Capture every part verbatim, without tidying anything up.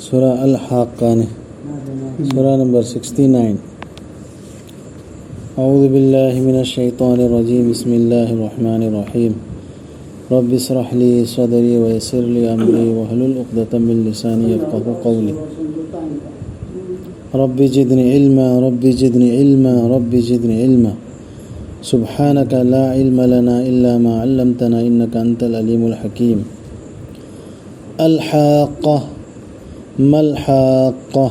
Surah Al-Haqqah ni. Surah number sixty-nine. أعوذ بالله من الشيطان الرجيم. بسم الله الرحمن الرحيم. رب اشرح لي صدري ويسر لي أمري واحلل عقدة من لساني يفقهوا قولي. رب زدني علما، رب زدني علما، رب زدني علما. سبحانك لا علم لنا إلا ما علمتنا إنك أنت العليم الحكيم. الحاقة، ما الحاقة،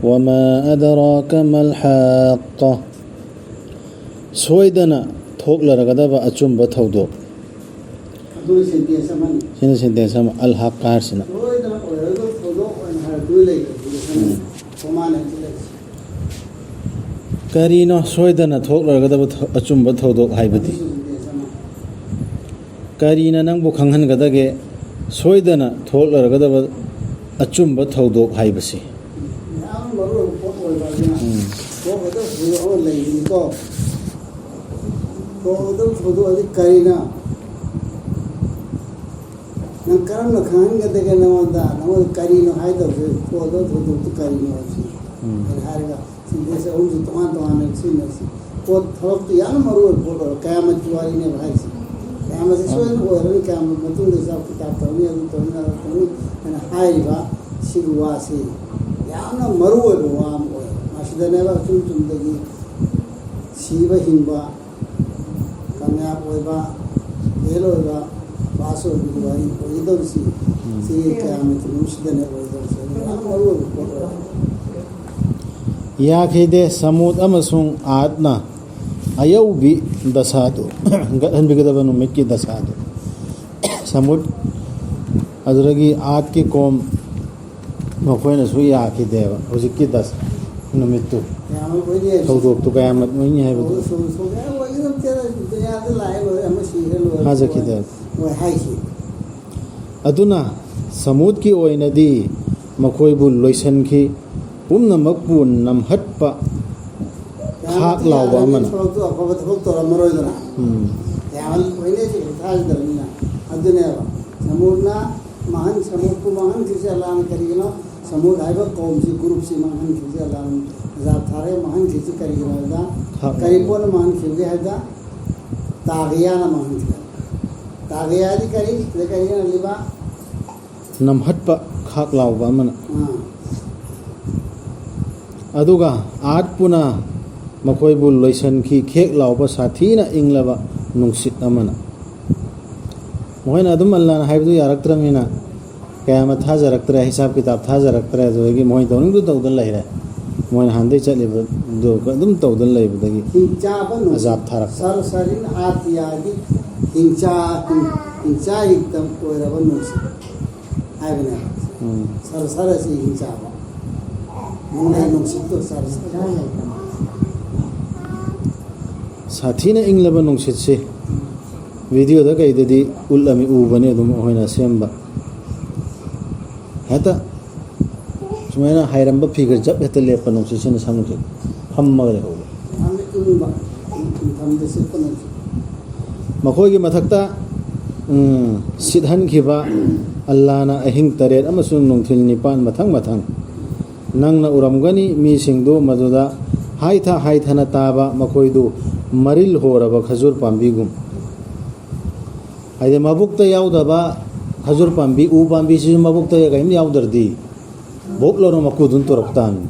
وما أدراك ما الحاقة. ꯁꯣꯏꯗꯅ ꯊꯣꯛꯂꯔꯒꯗꯕ ꯑꯆꯨꯝꯕ ꯊꯧꯗꯣꯛ꯫ ꯑꯗꯨꯅ sentence ꯑꯃꯅꯤ꯫ ꯁꯤꯅ sentence ꯑꯃ, ꯑꯜ ꯍꯥꯛꯀ ꯍꯥꯏꯔꯤꯁꯤꯅ꯫ ꯁꯣꯏꯗꯅ ꯑꯣꯏꯔꯒ ꯊꯧꯗꯣꯛ ꯑꯣꯏꯅ ꯍꯥꯏꯔꯛꯇꯣꯏ ꯂꯩ꯫ ꯎꯝ꯫ ꯀꯣꯃꯥꯅ ꯍꯥꯏꯁꯤ ꯂꯩ꯫ ꯀꯔꯤꯅꯣ ꯁꯣꯏꯗꯅ ꯊꯣꯛꯂꯔꯒꯗꯕ ꯊ-, ꯑꯆꯨꯝꯕ ꯊꯧꯗꯣꯛ ꯍꯥꯏꯕꯗꯤ? ꯑꯗꯨꯁꯨ sentence ꯑꯃ꯫ ꯀꯔꯤꯅ ꯅꯪꯕꯨ ꯈꯪꯍꯟꯒꯗꯒꯦ ꯁꯣꯏꯗꯅ ꯊꯣꯛꯂꯔꯒꯗꯕ ꯑꯆꯨꯝꯕ ꯊꯧꯗꯣꯛ ꯍꯥꯏꯕꯁꯤ? ꯌꯥꯝ ꯃꯔꯨ ꯑꯣꯏꯕ ꯄꯣꯠ ꯑꯣꯏꯕ ꯑꯗꯨꯅ ꯎꯝ꯫ ꯊꯣꯛꯀꯗꯕ ꯊꯧꯗꯣꯛ ꯑꯃ ꯂꯩꯕꯅꯤꯀꯣ꯫ ꯊꯣꯛꯀꯗꯕ ꯊꯧꯗꯣꯛ ꯑꯗꯨ ꯀꯔꯤꯅꯣ? ꯅꯪ ꯀꯔꯝꯅ ꯈꯪꯍꯟꯒꯗꯒꯦ ꯅꯉꯣꯟꯗ? ꯅꯉꯣꯟꯗ ꯀꯔꯤꯅꯣ ꯍꯥꯏꯗꯧꯁꯦ? ꯊꯣꯛꯀꯗꯕ ꯊꯧꯗꯣꯛꯇꯨ ꯀꯔꯤꯅꯣ ꯍꯥꯏꯕꯁꯤ ꯎꯝ꯫ ꯑꯩꯅ ꯍꯥꯏꯔꯒ sentence ꯑꯍꯨꯝꯁꯤ ꯇꯣꯉꯥꯟ ꯇꯣꯉꯥꯟꯅ ꯁꯤꯖꯤꯟꯅꯁꯤ꯫ ꯄꯣꯠ, ꯊꯕꯛꯇꯨ ꯌꯥꯝꯅ ꯃꯔꯨ ꯑꯣꯏꯕ ꯄꯣꯠ ꯑꯣꯏꯕ, ꯀꯌꯥꯃꯠꯀꯤ ꯋꯥꯔꯤꯅꯦꯕ ꯍꯥꯏꯁꯦ꯫ ꯀꯌꯥꯃꯠꯁꯤ ꯎꯝ꯫ ꯁꯣꯏꯗꯅ ꯑꯣꯏꯔꯅꯤ, ꯀꯌꯥꯃꯠ ꯃꯇꯨꯡꯗ ꯍꯤꯁꯥꯕ ꯀꯤꯇꯥꯕ ꯇꯧꯅꯤ, ꯑꯗꯨ ꯇꯧꯅꯤ, ꯑꯗꯨ ꯇꯧꯅꯤ ꯍꯥꯏꯅ ꯍꯥꯏꯔꯤꯕ ꯁꯤꯒꯤ ꯋꯥꯁꯤ ꯌꯥꯝꯅ ꯃꯔꯨ ꯑꯣꯏꯕ ꯋꯥ ꯑꯃ ꯑꯣꯏ꯫ ꯃꯁꯤꯗꯅꯦꯕ ꯑꯆꯨꯝ ꯆꯨꯝꯗꯒꯤ ꯁꯤꯕ ꯍꯤꯡꯕ, ꯀꯥꯃꯌꯥꯕ ꯑꯣꯏꯕ, fail ꯑꯣꯏꯕ, pass ꯑꯣꯏꯕꯒꯤ ꯋꯥꯔꯤ ꯑꯣꯏꯒꯗꯧꯔꯤꯁꯤ꯫ ꯎꯝ꯫ ꯁꯤ ꯀꯌꯥꯃꯠꯀꯤ ꯅꯨꯃꯤꯠꯁꯤꯗꯅꯦ ꯑꯣꯏꯒꯗꯧꯔꯤꯁꯤ꯫ ꯑꯗꯨꯅ ꯌꯥꯝ ꯃꯔꯨ ꯑꯣꯏꯕ ꯄꯣꯠ ꯑꯣꯏꯔꯦ꯫ ꯌꯥꯈꯤꯗꯦ꯫ ꯁꯃꯨꯗ ꯑꯃꯁꯨꯡ ꯑꯥꯗꯅ ꯑꯌꯧꯕꯤ ꯗꯁꯥꯗꯨ ꯍꯦꯟꯒꯠꯍꯟꯕꯤꯒꯗꯕ ꯅꯨꯃꯤꯠꯀꯤ ꯗꯁꯥꯗꯨ꯫ ꯁꯃꯨꯗ ꯑꯗꯨꯗꯒꯤ ꯑꯥꯗꯀꯤ ꯀꯣꯝ ꯃꯈꯣꯏꯅꯁꯨ ꯌꯥꯈꯤꯗꯦꯕ ꯍꯧꯖꯤꯛꯀꯤ ꯗꯁ ꯅꯨꯃꯤꯠꯇꯨ꯫ ꯀꯌꯥꯃꯨꯛ ꯑꯣꯏꯅꯤ? ꯊꯧꯗꯣꯛꯇꯨ ꯀꯌꯥꯃꯨꯛ ꯑꯣꯏꯅꯤ ꯍꯥꯏꯕꯗꯨ ꯊꯧꯗꯣꯛ ꯊꯧꯗꯣꯛ ꯀꯌꯥꯃꯨꯛ ꯑꯣꯏꯒꯗꯕ ꯅꯠꯇꯦꯗ, ꯗꯨꯅꯤꯌꯥꯗ ꯂꯥꯛꯑꯦ ꯂꯣꯏꯔꯦ, ꯑꯃ ꯁꯤꯈ꯭ꯔꯦ ꯂꯣꯏꯔꯦ꯫ ꯊꯥꯖꯈꯤꯗꯦ꯫ ꯃꯣꯏ ꯍꯥꯏꯁꯤ꯫ ꯑꯗꯨꯅ ꯁꯃꯨꯗꯀꯤ ꯑꯣꯏꯅꯗꯤ ꯃꯈꯣꯏꯕꯨ ꯂꯣꯏꯁꯤꯟꯈꯤ, ꯄꯨꯝꯅꯃꯛꯄꯨ ꯅꯝꯍꯠꯄ ꯈꯥꯛ ꯂꯥꯎꯕ ꯑꯃꯅ꯫ ꯊꯕꯛꯇꯨ ꯑꯐꯕ ꯊꯕꯛ ꯇꯧꯔꯝꯃꯔꯣꯏꯗꯅ꯫ ꯎꯝ꯫ ꯀꯌꯥꯃꯨꯛ ꯑꯣꯏꯅꯤ ꯁꯤ ꯊꯥꯖꯗꯕꯅꯤꯅ꯫ ꯑꯗꯨꯅꯦꯕ ꯁꯃꯨꯗꯅ ꯃꯥꯡꯍꯟ, ꯁꯃꯨꯗꯄꯨ ꯃꯥꯡꯍꯟꯈꯤꯕꯁꯦ ꯑꯜꯂꯥꯍꯅ ꯀꯔꯤꯒꯤꯅꯣ? ꯁꯃꯨꯗ ꯍꯥꯏꯕ ꯀꯧꯝꯁꯤ, ꯒ꯭ꯔꯨꯞꯁꯤ ꯃꯥꯡꯍꯟꯈꯤꯕꯁꯦ ꯑꯜꯂꯥꯍꯅ, ꯑꯖꯥꯕ ꯊꯥꯔꯒ ꯃꯥꯡꯍꯟꯈꯤꯕꯁꯤ ꯀꯔꯤꯒꯤꯅꯣ ꯍꯥꯏꯕꯗ, ꯈꯥꯛ ꯀꯔꯤ ꯄꯣꯠꯅ ꯃꯥꯡꯍꯟꯈꯤꯕꯒꯦ ꯍꯥꯏꯕꯗ, ꯇꯥꯒꯤꯌꯥꯅ ꯃꯥꯡꯍꯟꯈꯤꯕ꯫ ꯇꯥꯒꯤꯌꯥꯗꯤ ꯀꯔꯤ? ꯁꯤꯗ ꯀꯔꯤ ꯏꯔꯝꯂꯤꯕ? ꯅꯝꯍꯠꯄ ꯈꯥꯛ ꯂꯥꯎꯕ ꯑꯃꯅ꯫ ꯑꯥ꯫ ꯑꯗꯨꯒ ꯑꯥꯠ ꯄꯨꯅ ꯃꯈꯣꯏꯕꯨ ꯂꯣꯏꯁꯤꯟꯈꯤ, ꯈꯦꯛ ꯂꯥꯎꯕ ꯁꯥꯊꯤꯅ ꯏꯪꯂꯕ ꯅꯨꯡꯁꯤꯠ ꯑꯃꯅ꯫ ꯃꯈꯣꯏꯅ ꯑꯗꯨꯝ ꯑꯜꯂꯥꯅ ꯍꯥꯏꯕꯗꯨ ꯌꯥꯔꯛꯇ꯭ꯔꯕꯅꯤꯅ ꯀꯌꯥꯃꯠ ꯊꯥꯖꯔꯛꯇ꯭ꯔꯦ, ꯍꯤꯁꯥꯕ ꯀꯤꯇꯥꯕ ꯊꯥꯖꯔꯛꯇ꯭ꯔꯦ꯫ ꯑꯗꯨꯗꯒꯤ ꯃꯣꯏ ꯇꯧꯅꯤꯡꯗꯨ ꯇꯧꯗꯅ ꯂꯩꯔꯦ꯫ ꯃꯣꯏꯅ ꯍꯥꯟꯗꯩ ꯆꯠꯂꯤꯕꯗꯨ ꯑꯗꯨꯝ ꯇꯧꯗꯅ ꯂꯩꯕꯗꯒꯤ ꯍꯤꯡꯆꯥꯕ ꯅꯨꯡꯁꯤꯠ꯫ ꯑꯖꯥꯕ ꯊꯥꯔꯛꯄ꯫ ꯁꯔꯁꯔꯤꯟ ꯑꯥꯇꯤꯌꯥꯒꯤ ꯍꯤꯡꯆꯥ, ꯍꯤꯡ-, ꯍꯤꯡꯆꯥ ꯍꯤꯛꯇ ꯑꯣꯏꯔꯕ ꯅꯨꯡꯁꯤꯠ ꯍꯥꯏꯕꯅꯦꯕ꯫ ꯎꯝ꯫ ꯁꯔꯁꯔ ꯑꯁꯤ ꯍꯤꯡꯆꯥꯕ꯫ ꯅꯣꯡꯂꯩ ꯅꯨꯡꯁꯤꯠꯇꯣ ꯁꯔꯁꯔ꯫ ꯁꯥꯊꯤꯅ ꯏꯪꯂꯕ ꯅꯨꯡꯁꯤꯠꯁꯤ ꯚꯤꯗꯤꯑꯣꯗ ꯀꯩꯗꯗꯤ ꯎꯠꯂꯝꯃꯤ, ꯎꯕꯅꯤ ꯑꯗꯨꯝ ꯑꯩꯈꯣꯏꯅ ꯁꯦꯝꯕ꯫ ꯍꯦꯛꯇ ꯁꯨꯃꯥꯏꯅ ꯍꯥꯏꯔꯝꯕ ꯐꯤꯒ ꯖꯞ ꯍꯦꯛꯇ ꯂꯦꯞꯄ, ꯅꯨꯡꯁꯤꯠꯁꯤꯅ ꯁꯝꯁꯦ ꯐꯝꯃꯒ ꯂꯩꯍꯧꯕ꯫ ꯌꯥꯝꯅ ꯏꯪꯕ ꯅꯤꯡꯊꯝꯗ ꯁꯦꯠꯄ ꯅꯨꯡꯁꯤꯠ꯫ ꯃꯈꯣꯏꯒꯤ ꯃꯊꯛꯇ, ꯎꯝ, ꯁꯤꯠꯍꯟꯈꯤꯕ ꯑꯜꯂꯥꯅ ꯑꯍꯤꯡ ꯇꯔꯦꯠ ꯑꯃꯁꯨꯡ ꯅꯨꯡꯊꯤꯜ ꯅꯤꯄꯥꯟ ꯃꯊꯪ ꯃꯊꯪ꯫ ꯅꯪꯅ ꯎꯔꯝꯒꯅꯤ ꯃꯤꯁꯤꯡꯗꯨ ꯃꯗꯨꯗ ꯍꯥꯏꯊ ꯍꯥꯏꯊꯅ ꯇꯥꯕ, ꯃꯈꯣꯏꯗꯨ ꯃꯔꯤꯜ ꯍꯣꯔꯕ ꯈꯖꯨꯔ ꯄꯥꯝꯕꯤꯒꯨꯝ꯫ ꯍꯥꯏꯗꯤ ꯃꯕꯨꯛꯇ ꯌꯥꯎꯗꯕ ꯈꯖꯨꯔ ꯄꯥꯝꯕꯤ, ꯎ ꯄꯥꯝꯕꯤꯁꯤꯁꯨ ꯃꯕꯨꯛꯇ ꯀꯔꯤꯝ ꯌꯥꯎꯗ꯭ꯔꯗꯤ ꯕꯣꯛ ꯂꯧꯔ ꯃꯀꯨ ꯑꯗꯨꯝ ꯇꯣꯔꯛ ꯇꯥꯕꯅꯤ꯫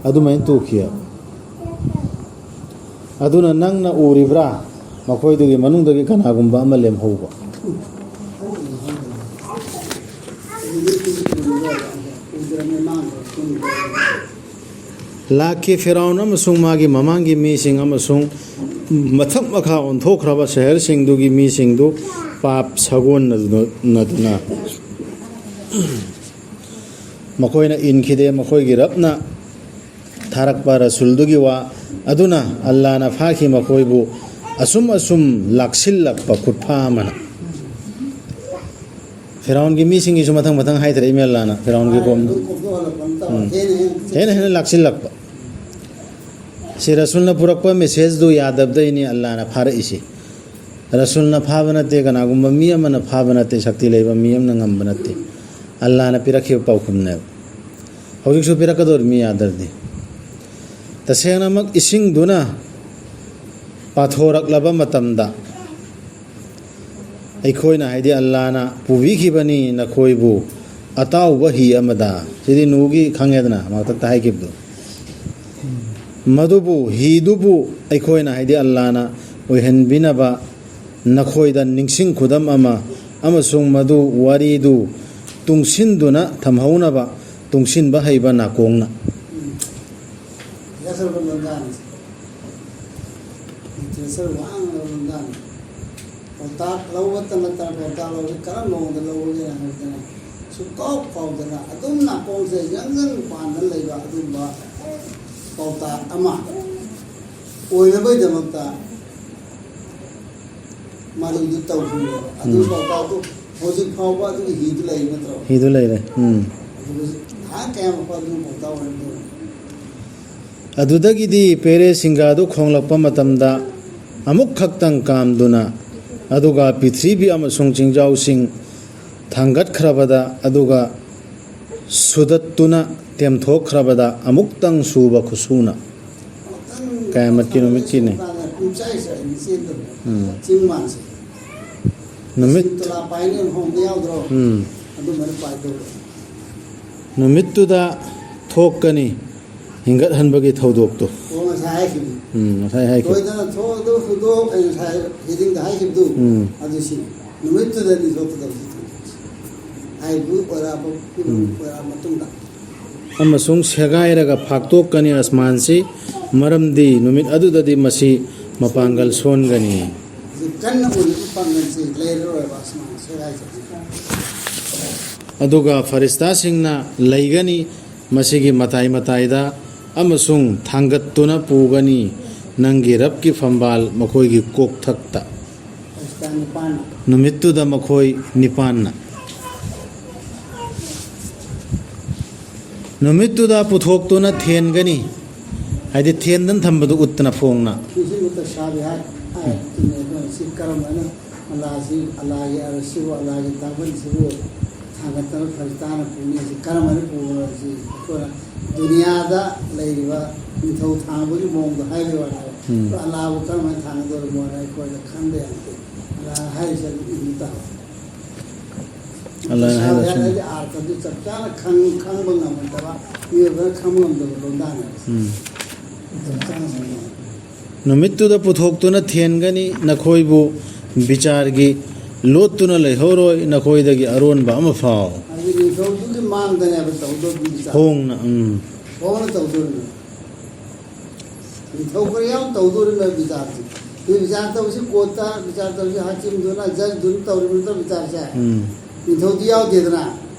ꯑꯗꯨꯃꯥꯏꯅ ꯇꯣꯛꯈꯤ꯫ ꯑꯗꯨꯅ ꯅꯪꯅ ꯎꯔꯤꯕ꯭ꯔꯥ? ꯃꯈꯣꯏꯗꯨꯒꯤ ꯃꯅꯨꯡꯗꯒꯤ ꯀꯅꯥꯒꯨꯝꯕ ꯑꯃ ꯂꯦꯝꯍꯧꯕ꯫ ꯂꯥꯛꯈꯤ꯫ ꯐꯤꯔꯥꯎꯟ ꯑꯃꯁꯨꯡ ꯃꯥꯒꯤ ꯃꯃꯥꯡꯒꯤ ꯃꯤꯁꯤꯡ ꯑꯃꯁꯨꯡ ꯃꯊꯛ ꯃꯈꯥ ꯑꯣꯟꯊꯣꯛꯈ꯭ꯔꯕ ꯁꯍꯔꯁꯤꯡꯗꯨꯒꯤ ꯃꯤꯁꯤꯡꯗꯨ ꯄꯥꯞ ꯁꯥꯒꯣꯟꯅꯗꯨꯅ ꯃꯈꯣꯏꯅ ꯏꯟꯈꯤꯗꯦ꯫ ꯃꯈꯣꯏꯒꯤ ꯔꯕꯅ ꯊꯥꯔꯛꯄ ꯔꯁꯨꯜꯗꯨꯒꯤ ꯋꯥ ꯑꯗꯨꯅ ꯑꯜꯂꯥꯅ ꯐꯥꯈꯤ ꯃꯈꯣꯏꯕꯨ ꯑꯁꯨꯝ ꯑꯁꯨꯝ ꯂꯥꯛꯁꯤꯜꯂꯛꯄ ꯈꯨꯠꯐꯥ ꯑꯃꯅ꯫ ꯐꯤꯔꯥꯎꯟꯒꯤ ꯃꯤꯁꯤꯡꯒꯤꯁꯨ ꯃꯊꯪ ꯃꯊꯪ ꯍꯥꯏꯊꯔꯛꯏ ꯃꯦꯜꯂꯥꯅ ꯐꯤꯔꯥꯎꯟꯒꯤ ꯀꯣꯝꯗ꯫ ꯑꯗꯨꯝ ꯀꯣꯝꯊꯣꯛꯍꯜꯂꯛꯄ ꯅꯠꯇꯕ ꯎꯝ꯫ ꯍꯦꯟꯅ ꯍꯦꯟꯅ ꯍꯦꯟꯅ ꯍꯦꯟꯅ ꯂꯥꯛꯁꯤꯜꯂꯛꯄ꯫ ꯁꯤ ꯔꯁꯨꯜꯅ ꯄꯨꯔꯛꯄ ꯃꯦꯁꯦꯖꯗꯨ ꯌꯥꯗꯕꯗꯩꯅꯤ ꯑꯜꯂꯥꯅ ꯐꯥꯔꯛꯏꯁꯤ꯫ ꯔꯁꯨꯜꯅ ꯐꯥꯕ ꯅꯠꯇꯦ, ꯀꯅꯥꯒꯨꯝꯕ ꯃꯤ ꯑꯃꯅ ꯐꯥꯕ ꯅꯠꯇꯦ, ꯁꯛꯇꯤ ꯂꯩꯕ ꯃꯤ ꯑꯃꯅ ꯉꯝꯕ ꯅꯠꯇꯦ꯫ ꯑꯜꯂꯥꯅ ꯄꯤꯔꯛꯈꯤꯕ ꯄꯥꯎꯈꯨꯝꯅꯦꯕ꯫ ꯍꯧꯖꯤꯛꯁꯨ ꯄꯤꯔꯛꯀꯗꯧꯔꯤ, ꯃꯤ ꯌꯥꯗ꯭ꯔꯗꯤ꯫ ꯇꯁꯦꯡꯅꯃꯛ ꯏꯁꯤꯡꯗꯨꯅ ꯄꯥꯊꯣꯔꯛꯂꯕ ꯃꯇꯝꯗ, ꯑꯩꯈꯣꯏꯅ, ꯍꯥꯏꯗꯤ ꯑꯜꯂꯥꯅ ꯄꯨꯕꯤꯈꯤꯕꯅꯤ ꯅꯈꯣꯏꯕꯨ ꯑꯇꯥꯎꯕ ꯍꯤ ꯑꯃꯗ꯫ ꯁꯤꯗꯤ ꯅꯨꯍꯒꯤ ꯈꯪꯉꯦꯗꯅ, ꯃꯊꯛꯇ ꯍꯥꯏꯈꯤꯕꯗꯨ꯫ ꯃꯗꯨꯕꯨ, ꯍꯤꯗꯨꯕꯨ ꯑꯩꯈꯣꯏꯅ, ꯍꯥꯏꯗꯤ ꯑꯜꯂꯥꯅ ꯑꯣꯏꯍꯟꯕꯤꯅꯕ ꯅꯈꯣꯏꯗ ꯅꯤꯡꯁꯤꯡ ꯈꯨꯗꯝ ꯑꯃ ꯑꯃꯁꯨꯡ ꯃꯗꯨ, ꯋꯥꯔꯤꯗꯨ ꯇꯨꯡꯁꯤꯟꯗꯨꯅ ꯊꯝꯍꯧꯅꯕ ꯇꯨꯡꯁꯤꯟꯕ ꯍꯩꯕ ꯅꯥꯀꯣꯡꯅ꯫ ꯂꯤꯇꯔꯦꯆꯔ ꯋꯥꯡꯂꯕ ꯂꯣꯟꯗꯥꯅꯤ꯫ ꯄꯥꯎꯇꯥꯛ ꯂꯧꯕꯇ ꯅꯠꯇꯅ ꯄꯥꯎꯇꯥꯛ ꯂꯧꯕꯁꯤ ꯀꯔꯝꯕ ꯃꯑꯣꯡꯗ ꯂꯧꯒꯦ ꯍꯥꯏꯕꯗꯅ, ꯁꯨꯛꯀꯥꯎ ꯀꯥꯎꯗꯅ ꯑꯗꯨꯝ ꯅꯥꯀꯣꯡꯁꯦ ꯌꯪ ꯌꯪ ꯄꯥꯟꯗꯅ ꯂꯩꯕ ꯑꯗꯨꯒꯨꯝꯕ ꯄꯥꯎꯇꯥꯛ ꯑꯃ ꯑꯣꯏꯅꯕꯒꯤꯗꯃꯛꯇ ꯃꯗꯨꯗꯨ ꯇꯧꯈꯤꯕꯅꯦꯕ꯫ ꯑꯗꯨ ꯎꯝ꯫ ꯄꯥꯎꯇꯥꯛꯇꯨ ꯍꯧꯖꯤꯛ ꯐꯥꯎꯕ ꯑꯗꯨꯒꯤ ꯍꯤꯗꯨ ꯂꯩ ꯅꯠꯇ꯭ꯔꯣ? ꯍꯤꯗꯨ ꯂꯩꯔꯦ꯫ ꯎꯝ꯫ ꯑꯗꯨ ꯍꯧꯖꯤꯛ ꯊꯥ ꯀꯌꯥꯃꯨꯛ ꯑꯗꯨ ꯄꯥꯎꯇꯥꯛ ꯑꯣꯏꯔꯝꯗꯣꯏꯅꯣ? ꯑꯗꯨꯗꯒꯤꯗꯤ ꯄꯦꯔꯦ ꯁꯤꯡꯒꯥꯗꯨ ꯈꯣꯡꯂꯛꯄ ꯃꯇꯝꯗ ꯑꯃꯨꯛ ꯈꯛꯇꯪ ꯀꯥꯝꯗꯨꯅ, ꯑꯗꯨꯒ ꯄꯤꯊ꯭ꯔꯤꯕꯤ ꯑꯃꯁꯨꯡ ꯆꯤꯡꯖꯥꯎꯁꯤꯡ ꯊꯥꯡꯒꯠꯈ꯭ꯔꯕꯗ, ꯑꯗꯨꯒ ꯁꯨꯗꯠꯇꯨꯅ ꯇꯦꯝꯊꯣꯛꯈ꯭ꯔꯕꯗ ꯑꯃꯨꯛꯇꯪ ꯁꯨꯕ ꯈꯨꯁꯨꯅ꯫ ꯀꯌꯥꯃꯠꯀꯤ ꯅꯨꯃꯤꯠꯀꯤꯅꯤ꯫ ꯎꯝ꯫ ꯅꯨꯃꯤꯠ꯫ ꯎꯝ꯫ ꯅꯨꯃꯤꯠꯇꯨꯗ ꯊꯣꯛꯀꯅꯤ ꯍꯤꯡꯒꯠꯍꯟꯕꯒꯤ ꯊꯧꯗꯣꯛꯇꯣ꯫ ꯑꯣ, ꯉꯁꯥꯏ ꯍꯥꯏꯈꯤꯕꯅꯤ꯫ ꯎꯝ, ꯉꯁꯥꯏ ꯍꯥꯏꯈꯤꯕꯅꯤ꯫ ꯊꯣꯏꯗꯅ ꯊꯣꯛꯑꯗꯧ ꯊꯧꯗꯣꯛ ꯑꯩ ꯉꯁꯥꯏ ꯍꯤꯗꯤꯡꯗ ꯍꯥꯏꯈꯤꯕꯗꯨ, ꯎꯝ꯫ ꯑꯗꯨ ꯁꯤ ꯅꯨꯃꯤꯠꯇꯨꯗꯅꯤ ꯊꯣꯛꯀꯗꯕꯁꯤ꯫ ꯍꯥꯏꯕꯨ ꯑꯣꯏꯔꯛꯑꯕ ꯐꯤꯕꯝ ꯎꯝ꯫ ꯑꯣꯏꯔꯛꯑ ꯃꯇꯨꯡꯗ꯫ ꯑꯃꯁꯨꯡ ꯁꯦꯒꯥꯏꯔꯒ ꯐꯥꯛꯇꯣꯛꯀꯅꯤ ꯑꯁꯃꯥꯟꯁꯤ, ꯃꯔꯝꯗꯤ ꯅꯨꯃꯤꯠ ꯑꯗꯨꯗꯗꯤ ꯃꯁꯤ ꯃꯄꯥꯡꯒꯜ ꯁꯣꯟꯒꯅꯤ꯫ ꯍꯧꯖꯤꯛ ꯀꯟꯅ ꯑꯣꯏꯔꯤꯕ ꯄꯥꯡꯒꯜꯁꯤ ꯂꯩꯔꯔꯣꯏꯕ ꯑꯁꯃꯥꯟ ꯁꯦꯒꯥꯏꯖꯈꯤꯕ꯫ ꯑꯗꯨꯒ ꯐꯔꯤꯁꯇꯥꯁꯤꯡꯅ ꯂꯩꯒꯅꯤ ꯃꯁꯤꯒꯤ ꯃꯇꯥꯏ ꯃꯇꯥꯏꯗ, ꯑꯃꯁꯨꯡ ꯊꯥꯡꯒꯠꯇꯨꯅ ꯄꯨꯒꯅꯤ ꯅꯪꯒꯤ ꯔꯕꯀꯤ ꯐꯝꯕꯥꯜ ꯃꯈꯣꯏꯒꯤ ꯀꯣꯛꯊꯛꯇ꯫ ꯅꯨꯃꯤꯠꯇꯨꯗ ꯃꯈꯣꯏ ꯅꯤꯄꯥꯟꯅ꯫ ꯅꯨꯃꯤꯠꯇꯨꯗ ꯄꯨꯊꯣꯛꯇꯨꯅ ꯊꯦꯟꯒꯅꯤ, ꯍꯥꯏꯗꯤ ꯊꯦꯟꯗꯅ ꯊꯝꯕꯗꯨ ꯎꯠꯇꯅ ꯐꯣꯡꯅ꯫ ꯍꯥꯏꯕꯗꯨꯅꯦ ꯑꯩꯈꯣꯏꯅ ꯁꯤ ꯀꯔꯝ ꯍꯥꯏꯅ ꯑꯜꯂꯥꯁꯤ, ꯑꯜꯂꯥꯒꯤ ꯑꯔꯁꯁꯤꯕꯨ, ꯑꯜꯂꯥꯒꯤ ꯇꯥꯡꯕꯟꯁꯤꯕꯨ ꯊꯥꯡꯒꯠꯇꯅ ꯐꯔꯤꯁꯇꯥꯅ ꯄꯨꯅꯤ꯫ ꯁꯤ ꯀꯔꯝ ꯍꯥꯏꯅ ꯄꯨꯕꯅꯣ? ꯁꯤ ꯑꯩꯈꯣꯏꯅ ꯗꯨꯅꯤꯌꯥꯗ ꯂꯩꯔꯤꯕ ꯅꯤꯡꯊꯧ ꯊꯥꯡꯕꯒꯤ ꯃꯑꯣꯡꯗ ꯍꯥꯏꯕꯒꯤ ꯋꯥꯅꯦꯕ꯫ ꯎꯝ꯫ ꯑꯗꯣ ꯑꯜꯂꯥꯕꯨ ꯀꯔꯝ ꯍꯥꯏꯅ ꯊꯥꯡꯒꯗꯧꯔꯤꯕꯅꯣ ꯍꯥꯏꯅ ꯑꯩꯈꯣꯏꯅ ꯈꯟꯕ ꯌꯥꯗꯦ꯫ ꯑꯜꯂꯥ ꯍꯥꯏꯔꯤꯁꯦ ꯑꯗꯨꯝ ꯏꯟꯕ ꯇꯥꯕ꯫ ꯑꯜꯂꯥꯅ ꯍꯥꯏꯕ ꯁꯥꯗ ꯑꯆꯨꯝꯕ꯫ ꯍꯥꯏꯔꯗꯤ ꯑꯥꯔꯊꯗꯨ ꯆꯞ ꯆꯥꯅ ꯈꯪ-, ꯈꯪꯕ ꯉꯝꯃꯛꯇꯕ, ꯃꯤꯑꯣꯏꯕꯅ ꯈꯪꯕ ꯉꯝꯗꯕ ꯂꯣꯟꯗꯥꯅꯦꯕ꯫ ꯎꯝ꯫ ꯆꯞ ꯆꯥꯅ ꯉꯝꯃꯦ꯫ ꯅꯨꯃꯤꯠꯇꯨꯗ ꯄꯨꯊꯣꯛꯇꯨꯅ ꯊꯦꯟꯒꯅꯤ ꯅꯈꯣꯏꯕꯨ ꯕꯤꯆꯥꯔꯒꯤ ꯂꯣꯠꯇꯨꯅ ꯂꯩꯍꯧꯔꯣꯏ ꯅꯈꯣꯏꯗꯒꯤ ꯑꯔꯣꯟꯕ ꯑꯃ ꯐꯥꯎ꯫ ꯍꯥꯏꯗꯤ ꯅꯤꯡꯊꯧꯗꯨꯒꯤ ꯃꯥꯡꯗꯅꯦꯕ ꯇꯧꯗꯧꯔꯤꯕ ꯕꯤꯆꯥꯔ꯫ ꯍꯣꯡꯅ, ꯎꯝ꯫ ꯍꯣꯡꯅ ꯇꯧꯗꯣꯔꯤꯕ꯫ ꯅꯤꯡꯊꯧ ꯈꯔ ꯌꯥꯎꯅ ꯇꯧꯗꯣꯔꯤꯕ ꯕꯤꯆꯥꯔꯁꯦ꯫ ꯑꯗꯨ ꯕꯤꯆꯥꯔ ꯇꯧꯕꯁꯤ ꯀꯣꯔꯠꯇ ꯕꯤꯆꯥꯔ ꯇꯧꯕꯁꯤ ꯍꯥꯀꯤꯝꯗꯨꯅ, ꯖꯖꯗꯨꯅ ꯇꯧꯔꯤꯕ ꯅꯠꯇ꯭ꯔꯣ ꯕꯤꯆꯥꯔꯁꯦ? ꯎꯝ꯫ ꯅꯤꯡꯊꯧꯗꯤ ꯌꯥꯎꯗꯦꯗꯅ꯫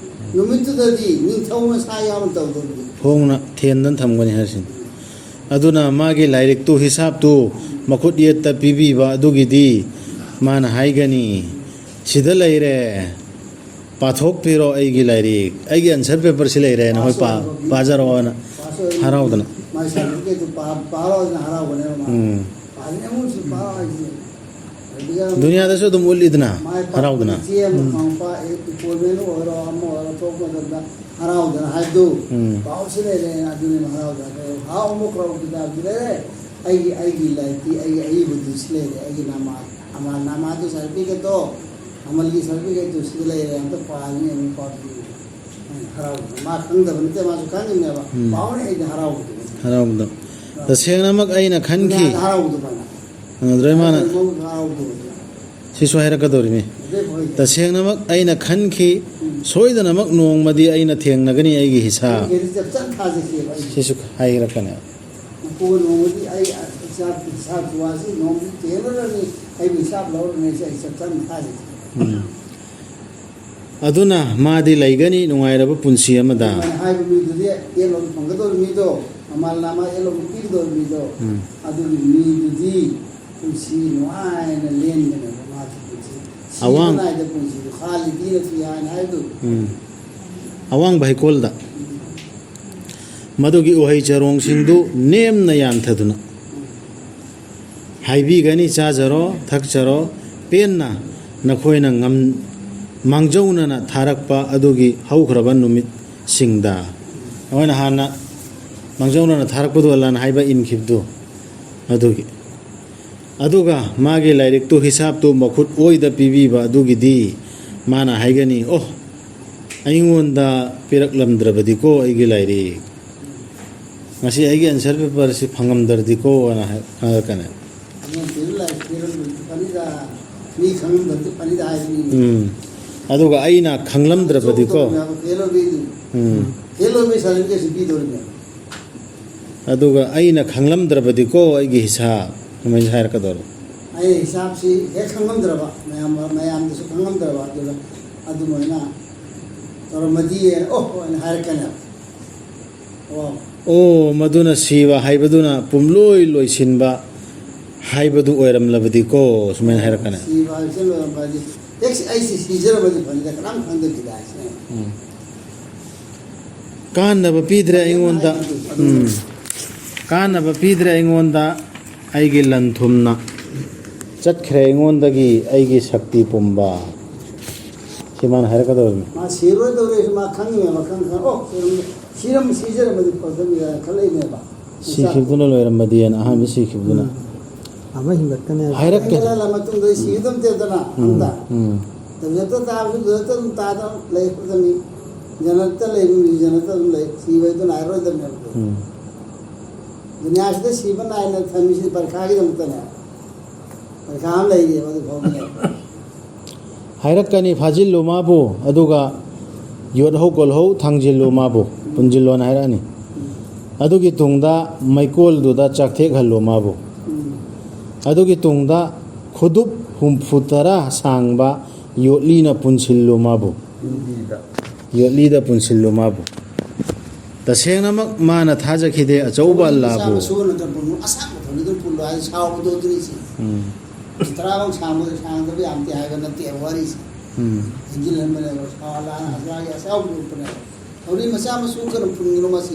ꯅꯨꯃꯤꯠꯇꯨꯗꯗꯤ ꯅꯤꯡꯊꯧ ꯃꯁꯥ ꯌꯥꯎꯅ ꯇꯧꯗꯣꯔꯤꯕꯅꯤ꯫ ꯍꯣꯡꯅ ꯊꯦꯟꯗꯅ ꯊꯝꯒꯅꯤ ꯍꯥꯏꯁꯤꯅꯤ꯫ ꯑꯗꯨꯅ ꯃꯥꯒꯤ ꯂꯥꯏꯔꯤꯛꯇꯨ, ꯍꯤꯁꯥꯞꯇꯨ ꯃꯈꯨꯠ ꯌꯦꯠꯇ ꯄꯤꯕꯤꯕ ꯑꯗꯨꯒꯤꯗꯤ ꯃꯥꯅ ꯍꯥꯏꯒꯅꯤ, "ꯁꯤꯗ ꯂꯩꯔꯦ, ꯄꯥꯊꯣꯛꯄꯤꯔꯣ ꯑꯩꯒꯤ ꯂꯥꯏꯔꯤꯛ, ꯑꯩꯒꯤ ꯑꯟꯁꯔ ꯄꯦꯄꯔꯁꯤ ꯂꯩꯔꯦ, ꯅꯈꯣꯏ ꯄꯥ-, ꯄꯥꯖꯔꯛꯑꯣꯅ ꯍꯔꯥꯎꯗꯅ꯫ ꯃꯥꯏ ꯁꯥꯔꯇꯤꯐꯤꯀꯦꯠꯇꯨ ꯄꯥ-, ꯄꯥꯔꯣꯅ ꯍꯔꯥꯎꯕꯅꯦꯕ ꯃꯥ꯫ ꯎꯝ꯫ ꯄꯥꯔꯤꯉꯩ ꯑꯃꯨꯛꯁꯨ ꯄꯥꯔꯣ ꯍꯥꯏꯁꯤꯅꯦ꯫ ꯑꯗꯨꯒ ꯗꯨꯅꯤꯌꯥꯗꯁꯨ ꯑꯗꯨꯝ ꯎꯠꯂꯤꯗꯅ, ꯃꯥꯏ ꯄꯥꯛꯄ ꯍꯔꯥꯎꯗꯅ꯫ ꯏꯆꯦ ꯑꯃ ꯎꯝ꯫ ꯐꯪꯉꯛꯄ, ꯑꯦ, ꯑꯦꯄꯣꯏꯟꯃꯦꯟ ꯑꯣꯏꯔꯣ, ꯑꯃ ꯑꯣꯏꯔꯣ, ꯊꯣꯛꯄ ꯃꯇꯝꯗ ꯍꯔꯥꯎꯗꯅ ꯍꯥꯏꯕꯗꯨ, ꯎꯝ꯫ ꯄꯥꯎꯁꯤ ꯂꯩꯔꯦ, ꯑꯗꯨꯅꯦꯕ ꯍꯔꯥꯎꯗꯅ꯫ ꯍꯥꯎ ꯑꯃ ꯀꯔꯧ ꯀꯤꯇꯥꯕꯁꯤ ꯂꯩꯔꯦ, ꯑꯩꯒꯤ, ꯑꯩꯒꯤ ꯂꯥꯏꯔꯤꯛꯇꯤ, ꯑꯩꯒꯤ ꯑꯏꯕꯗꯨ ꯁꯤ ꯂꯩꯔꯦ, ꯑꯩꯒꯤ ꯅꯃꯥ, ꯑꯃꯜ ꯅꯃꯥꯗꯨ ꯁꯥꯔꯇꯤꯐꯤꯀꯦꯠꯇꯣ, ꯑꯃꯜꯒꯤ ꯁꯥꯔꯇꯤꯐꯤꯀꯦꯠꯇꯨ ꯁꯤꯗ ꯂꯩꯔꯦ, ꯑꯝꯇ ꯄꯥꯔꯅꯤ ꯑꯃꯨꯛ ꯄꯥꯕꯤꯌꯨ꯫ ꯍꯔꯥꯎꯗꯅ꯫ ꯃꯥ ꯈꯪꯗꯕ ꯅꯠꯇꯦ, ꯃꯥꯁꯨ ꯈꯪꯉꯤꯅꯦꯕ꯫ ꯎꯝ꯫ ꯄꯥꯎꯅꯦ ꯑꯩꯗꯤ ꯍꯔꯥꯎꯕꯗꯨꯅꯦ꯫ ꯍꯔꯥꯎꯕꯗꯣ꯫ ꯍꯔꯥꯎꯕꯗꯣ꯫ ꯇꯁꯦꯡꯅꯃꯛ ꯑꯩꯅ ꯈꯟꯈꯤ꯫ ꯗꯨꯅꯤꯌꯥꯗ ꯍꯔꯥꯎꯕꯗꯣ ꯃꯥꯅ꯫ ꯈꯪꯗ꯭ꯔꯣ ꯃꯥꯅ? ꯃꯥꯅ ꯍꯔꯥꯎꯕꯗꯣ꯫ ꯁꯤꯁꯨ ꯍꯥꯏꯔꯛꯀꯗꯧꯔꯤꯅꯤ꯫ ꯑꯗꯩ ꯍꯣꯏ꯫ "ꯇꯁꯦꯡꯅꯃꯛ ꯑꯩꯅ ꯈꯟꯈꯤ, ꯎꯝ꯫ ꯁꯣꯏꯗꯅꯃꯛ ꯅꯣꯡꯃꯗꯤ ꯑꯩꯅ ꯊꯦꯡꯅꯒꯅꯤ ꯑꯩꯒꯤ ꯍꯤꯁꯥ"꯫ ꯑꯩ ꯍꯤꯁꯥꯞ ꯆꯞ ꯆꯥꯅ ꯊꯥꯖꯈꯤꯑꯕ ꯑꯩ꯫ ꯁꯤꯁꯨ ꯍꯥꯏꯔꯛꯀꯅꯦꯕ꯫ ꯃꯄꯨ ꯅꯣꯡꯃꯗꯤ ꯑꯩ ꯍꯤꯁꯥꯞ, ꯍꯤꯁꯥꯞ ꯈꯨꯋꯥꯁꯤ ꯅꯣꯡꯃꯗꯤ ꯊꯦꯡꯅꯔꯅꯤ, ꯑꯩꯕꯨ ꯍꯤꯁꯥꯞ ꯂꯧꯔꯅꯤ, ꯑꯩꯁꯦ ꯑꯩ ꯆꯞ ꯆꯥꯅ ꯊꯥꯖꯈꯤ꯫ ꯎꯝ꯫ ꯑꯗꯨꯅ ꯃꯥꯗꯤ ꯂꯩꯒꯅꯤ ꯅꯨꯡꯉꯥꯏꯔꯕ ꯄꯨꯟꯁꯤ ꯑꯃꯗ꯫ ꯑꯗꯨꯃꯥꯏꯅ ꯍꯥꯏꯕ ꯃꯤꯗꯨꯗꯤ ꯌꯦꯠꯂꯣꯝ ꯐꯪꯒꯗꯧꯔꯤꯕ ꯃꯤꯗꯣ, ꯑꯃꯜ ꯅꯥꯃꯥ ꯌꯦꯠꯂꯣꯝ ꯄꯤꯒꯗꯧꯔꯤꯕ ꯃꯤꯗꯣ, ꯎꯝ꯫ ꯑꯗꯨꯒꯤ ꯃꯤꯗꯨꯗꯤ ꯄꯨꯟꯁꯤ ꯅꯨꯡꯉꯥꯏꯅ ꯂꯦꯟꯒꯅꯦꯕ ꯃꯥꯒꯤ ꯄꯨꯟꯁꯤ꯫ ꯁꯤꯕ ꯑꯋꯥꯡ- ꯅꯥꯏꯗ ꯄꯨꯟꯁꯤꯗꯣ ꯈꯥꯂꯤꯗꯤꯅ ꯐꯤ ꯍꯥꯏꯅ ꯍꯥꯏꯕꯗꯣ꯫ ꯎꯝ꯫ ꯑꯋꯥꯡꯕ ꯍꯩꯀꯣꯜꯗ ꯃꯗꯨꯒꯤ ꯎꯍꯩ ꯆꯔꯣꯡꯁꯤꯡꯗꯨ ꯅꯦꯝꯅ ꯌꯥꯟꯊꯗꯨꯅ꯫ ꯍꯥꯏꯕꯤꯒꯅꯤ, "ꯆꯥꯖꯔꯣ, ꯊꯛꯆꯔꯣ, ꯄꯦꯟꯅ ꯅꯈꯣꯏꯅ ꯉꯝ-, ꯃꯥꯡꯖꯧꯅꯅ ꯊꯥꯔꯛꯄ ꯑꯗꯨꯒꯤ ꯍꯧꯈ꯭ꯔꯕ ꯅꯨꯃꯤꯠꯁꯤꯡꯗ"꯫ ꯑꯩꯈꯣꯏꯅ ꯍꯥꯟꯅ ꯃꯥꯡꯖꯧꯅꯅ ꯊꯥꯔꯛꯄꯗꯨ ꯑꯜꯂꯥꯅ ꯍꯥꯏꯕ ꯏꯟꯈꯤꯕꯗꯨ ꯑꯗꯨꯒꯤ꯫ ꯑꯗꯨꯒ ꯃꯥꯒꯤ ꯂꯥꯏꯔꯤꯛꯇꯨ ꯍꯤꯁꯥꯕꯇꯨ ꯃꯈꯨꯠ ꯑꯣꯏꯗ ꯄꯤꯕꯤꯕ ꯑꯗꯨꯒꯤꯗꯤ ꯃꯥꯅ ꯍꯥꯏꯒꯅꯤ, "ꯑꯣ, ꯑꯩꯉꯣꯟꯗ ꯄꯤꯔꯛꯂꯝꯗ꯭ꯔꯕꯗꯤꯀꯣ ꯑꯩꯒꯤ ꯂꯥꯏꯔꯤꯛ, ꯉꯁꯤ ꯑꯩꯒꯤ answer paperꯁꯤ ꯐꯪꯉꯝꯗ꯭ꯔꯗꯤꯀꯣ" ꯑꯅ ꯍꯥꯏ-, ꯍꯥꯏꯔꯛꯀꯅꯤ꯫ ꯑꯉꯥꯡꯁꯤꯡꯗꯨ ꯂꯥꯏꯔꯤꯛ ꯄꯤꯔꯝꯗ꯭ꯔꯗꯤ ꯐꯅꯤꯗ, ꯃꯤ ꯈꯪꯉꯝꯗ꯭ꯔꯗꯤ ꯐꯅꯤꯗ ꯍꯥꯏꯕꯅꯤ꯫ ꯎꯝ꯫ ꯑꯗꯨꯒ ꯑꯩꯅ ꯈꯪꯂꯝꯗ꯭ꯔꯕꯗꯤꯀꯣ꯫ ꯇꯧꯔꯝꯃꯦ ꯍꯥꯏꯕ, ꯐꯦꯜ ꯑꯣꯏꯕꯩꯗꯨ꯫ ꯎꯝ꯫ ꯐꯦꯜ ꯑꯣꯏꯕꯩ certificateꯁꯨ ꯄꯤꯗꯧꯔꯤꯅꯦ꯫ ꯑꯗꯨꯒ ꯑꯩꯅ ꯈꯪꯂꯝꯗ꯭ꯔꯕꯗꯤꯀꯣ ꯑꯩꯒꯤ ꯍꯤꯁꯥꯕ, ꯁꯨꯃꯥꯏꯅ ꯍꯥꯏꯔꯛꯀꯗꯧꯔꯕ꯫ ꯑꯩ ꯍꯤꯁꯥꯕꯁꯤ ꯍꯦꯛ ꯈꯪꯉꯝꯗ꯭ꯔꯕ, ꯃꯌꯥꯝ, ꯃꯌꯥꯝꯗꯁꯨ ꯈꯪꯉꯝꯗ꯭ꯔꯕ, ꯑꯗꯨꯗ ꯑꯗꯨꯃꯥꯏꯅ ꯇꯧꯔꯝꯃꯗꯤ, "ꯑꯣ" ꯍꯥꯏꯅ ꯍꯥꯏꯔꯛꯀꯅꯦꯕ꯫ ꯑꯣ꯫ "ꯑꯣ, ꯃꯗꯨꯅ ꯁꯤꯕ ꯍꯥꯏꯕꯗꯨꯅ ꯄꯨꯝꯂꯣꯏ ꯂꯣꯏꯁꯤꯟꯕ ꯍꯥꯏꯕꯗꯨ ꯑꯣꯏꯔꯝꯂꯕꯗꯤꯀꯣ", ꯁꯨꯃꯥꯏꯅ ꯍꯥꯏꯔꯛꯀꯅꯤ꯫ ꯁꯤꯕ ꯍꯥꯏꯕꯁꯤ ꯂꯣꯏꯔꯝꯕꯗꯤ, "ꯑꯦ, ꯑꯩꯁꯤ ꯁꯤꯖꯔꯕꯗꯤ ꯐꯅꯤꯗ, ꯀꯅꯥꯝ ꯈꯪꯗꯕꯤꯗ" ꯍꯥꯏꯁꯤꯅꯦ꯫ ꯎꯝ꯫ "ꯀꯥꯟꯅꯕ ꯄꯤꯗ꯭ꯔꯦ ꯑꯩꯉꯣꯟꯗ"꯫ ꯎꯝ꯫ "ꯀꯥꯟꯅꯕ ꯄꯤꯗ꯭ꯔꯦ ꯑꯩꯉꯣꯟꯗ ꯑꯩꯒꯤ ꯂꯟ ꯊꯨꯝꯅ, ꯆꯠꯈ꯭ꯔꯦ ꯑꯩꯉꯣꯟꯗꯒꯤ ꯑꯩꯒꯤ ꯁꯛꯇꯤ ꯄꯨꯝꯕ"꯫ ꯁꯤ ꯃꯥꯅ ꯍꯥꯏꯔꯛꯀꯗꯧꯔꯤꯕꯅꯤ꯫ ꯃꯥ ꯁꯤꯔꯣꯏꯗꯧꯔꯦꯁꯨ ꯃꯥ ꯈꯪꯉꯤꯅꯦꯕ, ꯈꯪ ꯈꯪ, "ꯑꯣ, ꯁꯤꯔꯝ-, ꯁꯤꯔꯝ-, ꯁꯤꯖꯔꯝꯃꯗꯤ ꯐꯒꯗꯕꯅꯤ" ꯀꯥꯏꯅ ꯈꯜꯂꯛꯏꯅꯦꯕ꯫ ꯁꯤꯈꯤꯕꯗꯨꯅ ꯂꯣꯏꯔꯝꯃꯗꯤꯅ, ꯑꯍꯥꯟꯕ ꯁꯤꯈꯤꯕꯗꯨꯅ꯫ ꯎꯝ꯫ ꯑꯃ ꯍꯤꯡꯒꯠꯀꯅꯦꯕ꯫ ꯍꯥꯏꯔꯛꯀꯦ꯫ ꯍꯤꯡꯒꯠꯂꯛꯑ ꯃꯇꯨꯡꯗ ꯁꯤꯒꯗꯕ ꯅꯠꯇꯦꯗꯅ, ꯎꯝ, ꯑꯝꯇ꯫ ꯎꯝ꯫ ꯖꯅꯠꯇ ꯇꯥꯕꯁꯨ ꯖꯅꯠꯇ ꯑꯗꯨꯝ ꯇꯥꯗꯅ ꯂꯩ ꯈꯨꯗꯝꯅꯤ꯫ ꯖꯅꯠꯇ ꯂꯩꯕ ꯃꯤ ꯖꯅꯠꯇ ꯑꯗꯨꯝ ꯂꯩ꯫ ꯁꯤꯕ ꯍꯥꯏꯗꯨꯅ ꯍꯥꯏꯔꯣꯏꯗꯕꯅꯦꯕ꯫ ꯎꯝ꯫ ꯗꯨꯅꯤꯌꯥꯁꯤꯗ ꯁꯤꯕ ꯅꯥꯏꯅ ꯊꯝꯃꯤꯁꯤ ꯄꯔꯤꯈꯥꯒꯤꯗꯃꯛꯇꯅꯦ꯫ ꯄꯔꯤꯈꯥ ꯑꯃ ꯂꯩꯔꯤꯑꯕ ꯑꯗꯨ ꯐꯥꯎꯕꯅꯦ꯫ ꯍꯥꯏꯔꯛꯀꯅꯤ, "ꯐꯥꯖꯤꯜꯂꯨ ꯃꯥꯕꯨ, ꯑꯗꯨꯒ ꯌꯣꯠꯍꯧ ꯀꯣꯜꯍꯧ ꯊꯥꯡꯖꯤꯜꯂꯨ ꯃꯥꯕꯨ", ꯄꯨꯟꯁꯤꯜꯂꯣꯅ ꯍꯥꯏꯔꯛꯑꯅꯤ꯫ ꯑꯗꯨꯒꯤ ꯇꯨꯡꯗ ꯃꯩꯀꯣꯜꯗꯨꯗ ꯆꯥꯛꯊꯦꯛꯍꯜꯂꯨ ꯃꯥꯕꯨ꯫ ꯎꯝ꯫ ꯑꯗꯨꯒꯤ ꯇꯨꯡꯗ ꯈꯨꯗꯨꯞ ꯍꯨꯝꯐꯨ ꯇꯔꯥ ꯁꯥꯡꯕ ꯌꯣꯠꯂꯤꯅ ꯄꯨꯟꯁꯤꯜꯂꯨ ꯃꯥꯕꯨ꯫ ꯌꯣꯠꯂꯤꯗ꯫ ꯌꯣꯠꯂꯤꯗ ꯄꯨꯟꯁꯤꯜꯂꯨ ꯃꯥꯕꯨ꯫ ꯇꯁꯦꯡꯅꯃꯛ ꯃꯥꯅ ꯊꯥꯖꯈꯤꯗꯦ ꯑꯆꯧꯕ ꯃꯆꯥ ꯑꯜꯂꯥꯕꯨ꯫ ꯃꯁꯨ ꯅꯠꯇ꯭ꯔ ꯄꯨꯜꯂꯨ, ꯑꯁꯥꯡꯕ ꯊꯧꯔꯤꯗꯨ ꯄꯨꯜꯂꯨ ꯍꯥꯏꯗꯤ ꯁꯥꯎꯕꯗꯣ ꯑꯗꯨꯅꯤ ꯁꯤ꯫ ꯎꯝ꯫ ꯇꯔꯥꯃꯨꯛ ꯁꯥꯡꯕꯗ ꯁꯥꯡꯗꯕ ꯌꯥꯝꯗꯦ ꯍꯥꯏꯕ ꯅꯠꯇꯦꯕ ꯋꯥꯔꯤꯁꯦ꯫ ꯎꯝ꯫ ꯍꯦꯟꯖꯤꯜꯍꯟꯕꯅꯦꯕ, ꯁꯥꯎ ꯑꯜꯂꯥꯅ ꯑꯁꯥꯒꯤ ꯑꯁꯥꯎꯕ ꯎꯠꯄꯅꯦꯕ꯫ ꯊꯧꯔꯤ ꯃꯆꯥ ꯃꯁꯨ ꯈꯔ ꯄꯨꯟꯒꯅꯨ ꯃꯁꯤ꯫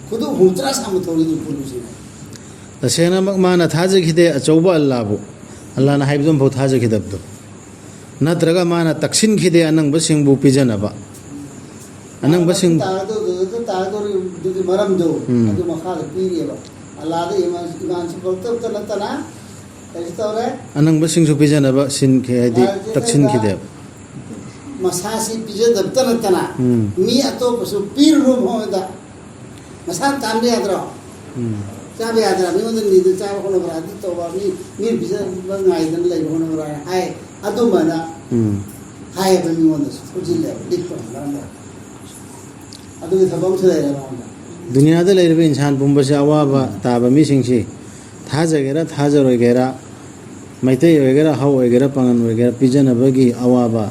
ꯈꯨꯗꯨꯞ ꯍꯨꯝꯐꯨꯇꯔꯥ ꯁꯥꯡꯕ ꯊꯧꯔꯤꯗꯨ ꯄꯨꯜꯂꯨ ꯁꯤꯅꯦ꯫ ꯇꯁꯦꯡꯅꯃꯛ ꯃꯥꯅ ꯊꯥꯖꯈꯤꯗꯦ ꯑꯆꯧꯕ ꯑꯜꯂꯥꯕꯨ, ꯑꯜꯂꯥꯅ ꯍꯥꯏꯕꯗꯨ ꯑꯃꯐꯥꯎ ꯊꯥꯖꯈꯤꯗꯕꯗꯣ, ꯅꯠꯇ꯭ꯔꯒ ꯃꯥꯅ ꯇꯛꯁꯤꯟꯈꯤꯗꯦ ꯑꯅꯪꯕꯁꯤꯡꯕꯨ ꯄꯤꯖꯅꯕ, ꯑꯅꯪꯕꯁꯤꯡ ꯇꯥꯒꯗꯧꯗꯨꯗ ꯇꯥꯒꯗꯧꯔꯤꯕꯗꯨꯒꯤ ꯃꯔꯝꯗꯣ ꯎꯝ꯫ ꯑꯗꯨ ꯃꯈꯥꯗ ꯄꯤꯔꯤꯑꯕ꯫ ꯑꯜꯂꯥꯗ ꯏꯃꯥꯟ, ꯏꯃꯥꯟꯁꯨ ꯄꯣꯛꯇꯕꯇ ꯅꯠꯇꯅ ꯀꯩꯁꯨ ꯇꯧꯔꯦ꯫ ꯑꯅꯪꯕꯁꯤꯡꯁꯨ ꯄꯤꯖꯅꯕ ꯁꯤꯟꯈꯤ, ꯍꯥꯏꯗꯤ ꯇꯛꯁꯤꯟꯈꯤꯗꯦꯕ꯫ ꯃꯁꯥꯁꯤ ꯄꯤꯖꯗꯕꯇ ꯅꯠꯇꯅ ꯎꯝ꯫ ꯃꯤ ꯑꯇꯣꯞꯄꯁꯨ ꯄꯤꯔꯨꯅꯨ ꯃꯉꯣꯟꯗ꯫ ꯃꯁꯥꯅ ꯇꯥꯟꯕ ꯌꯥꯗ꯭ꯔꯣ? ꯎꯝ꯫ ꯆꯥꯕ ꯌꯥꯗ꯭ꯔꯥ? ꯃꯤꯉꯣꯟꯗ ꯅꯤꯗꯅ ꯆꯥꯕ ꯍꯣꯠꯅꯕ꯭ꯔꯥ? ꯑꯗꯨ ꯇꯧꯕ ꯃꯤ, ꯃꯤ ꯄꯤꯖꯕ ꯉꯥꯏꯗꯅ ꯂꯩꯕ ꯍꯣꯠꯅꯕ꯭ꯔꯥ ꯍꯥꯏ꯫ ꯑꯗꯨꯃꯥꯏꯅ ꯎꯝ꯫ ꯍꯥꯏꯌꯦꯕ ꯃꯤꯉꯣꯟꯗꯁꯨ ꯊꯧꯖꯤꯜꯂꯦꯕ ꯂꯤꯛꯄ ꯃꯔꯝ ꯑꯣꯏꯔꯒ꯫ ꯑꯗꯨꯒꯤ ꯊꯕꯛ ꯑꯃꯁꯨ ꯂꯩꯔꯦ ꯃꯉꯣꯟꯗ꯫ ꯗꯨꯅꯤꯌꯥꯗ ꯂꯩꯔꯤꯕ ꯏꯟꯁꯥꯟ ꯄꯨꯝꯕꯁꯤ ꯑꯋꯥꯕ ꯇꯥꯕ ꯃꯤꯁꯤꯡꯁꯤ ꯊꯥꯖꯒꯦꯔꯥ ꯊꯥꯖꯔꯣꯏꯒꯦꯔꯥ, ꯃꯩꯇꯩ ꯑꯣꯏꯒꯦꯔꯥ, ꯍꯧ ꯑꯣꯏꯒꯦꯔꯥ, ꯄꯥꯉꯟ ꯑꯣꯏꯒꯦꯔꯥ, ꯄꯤꯖꯅꯕꯒꯤ ꯑꯋꯥꯕ,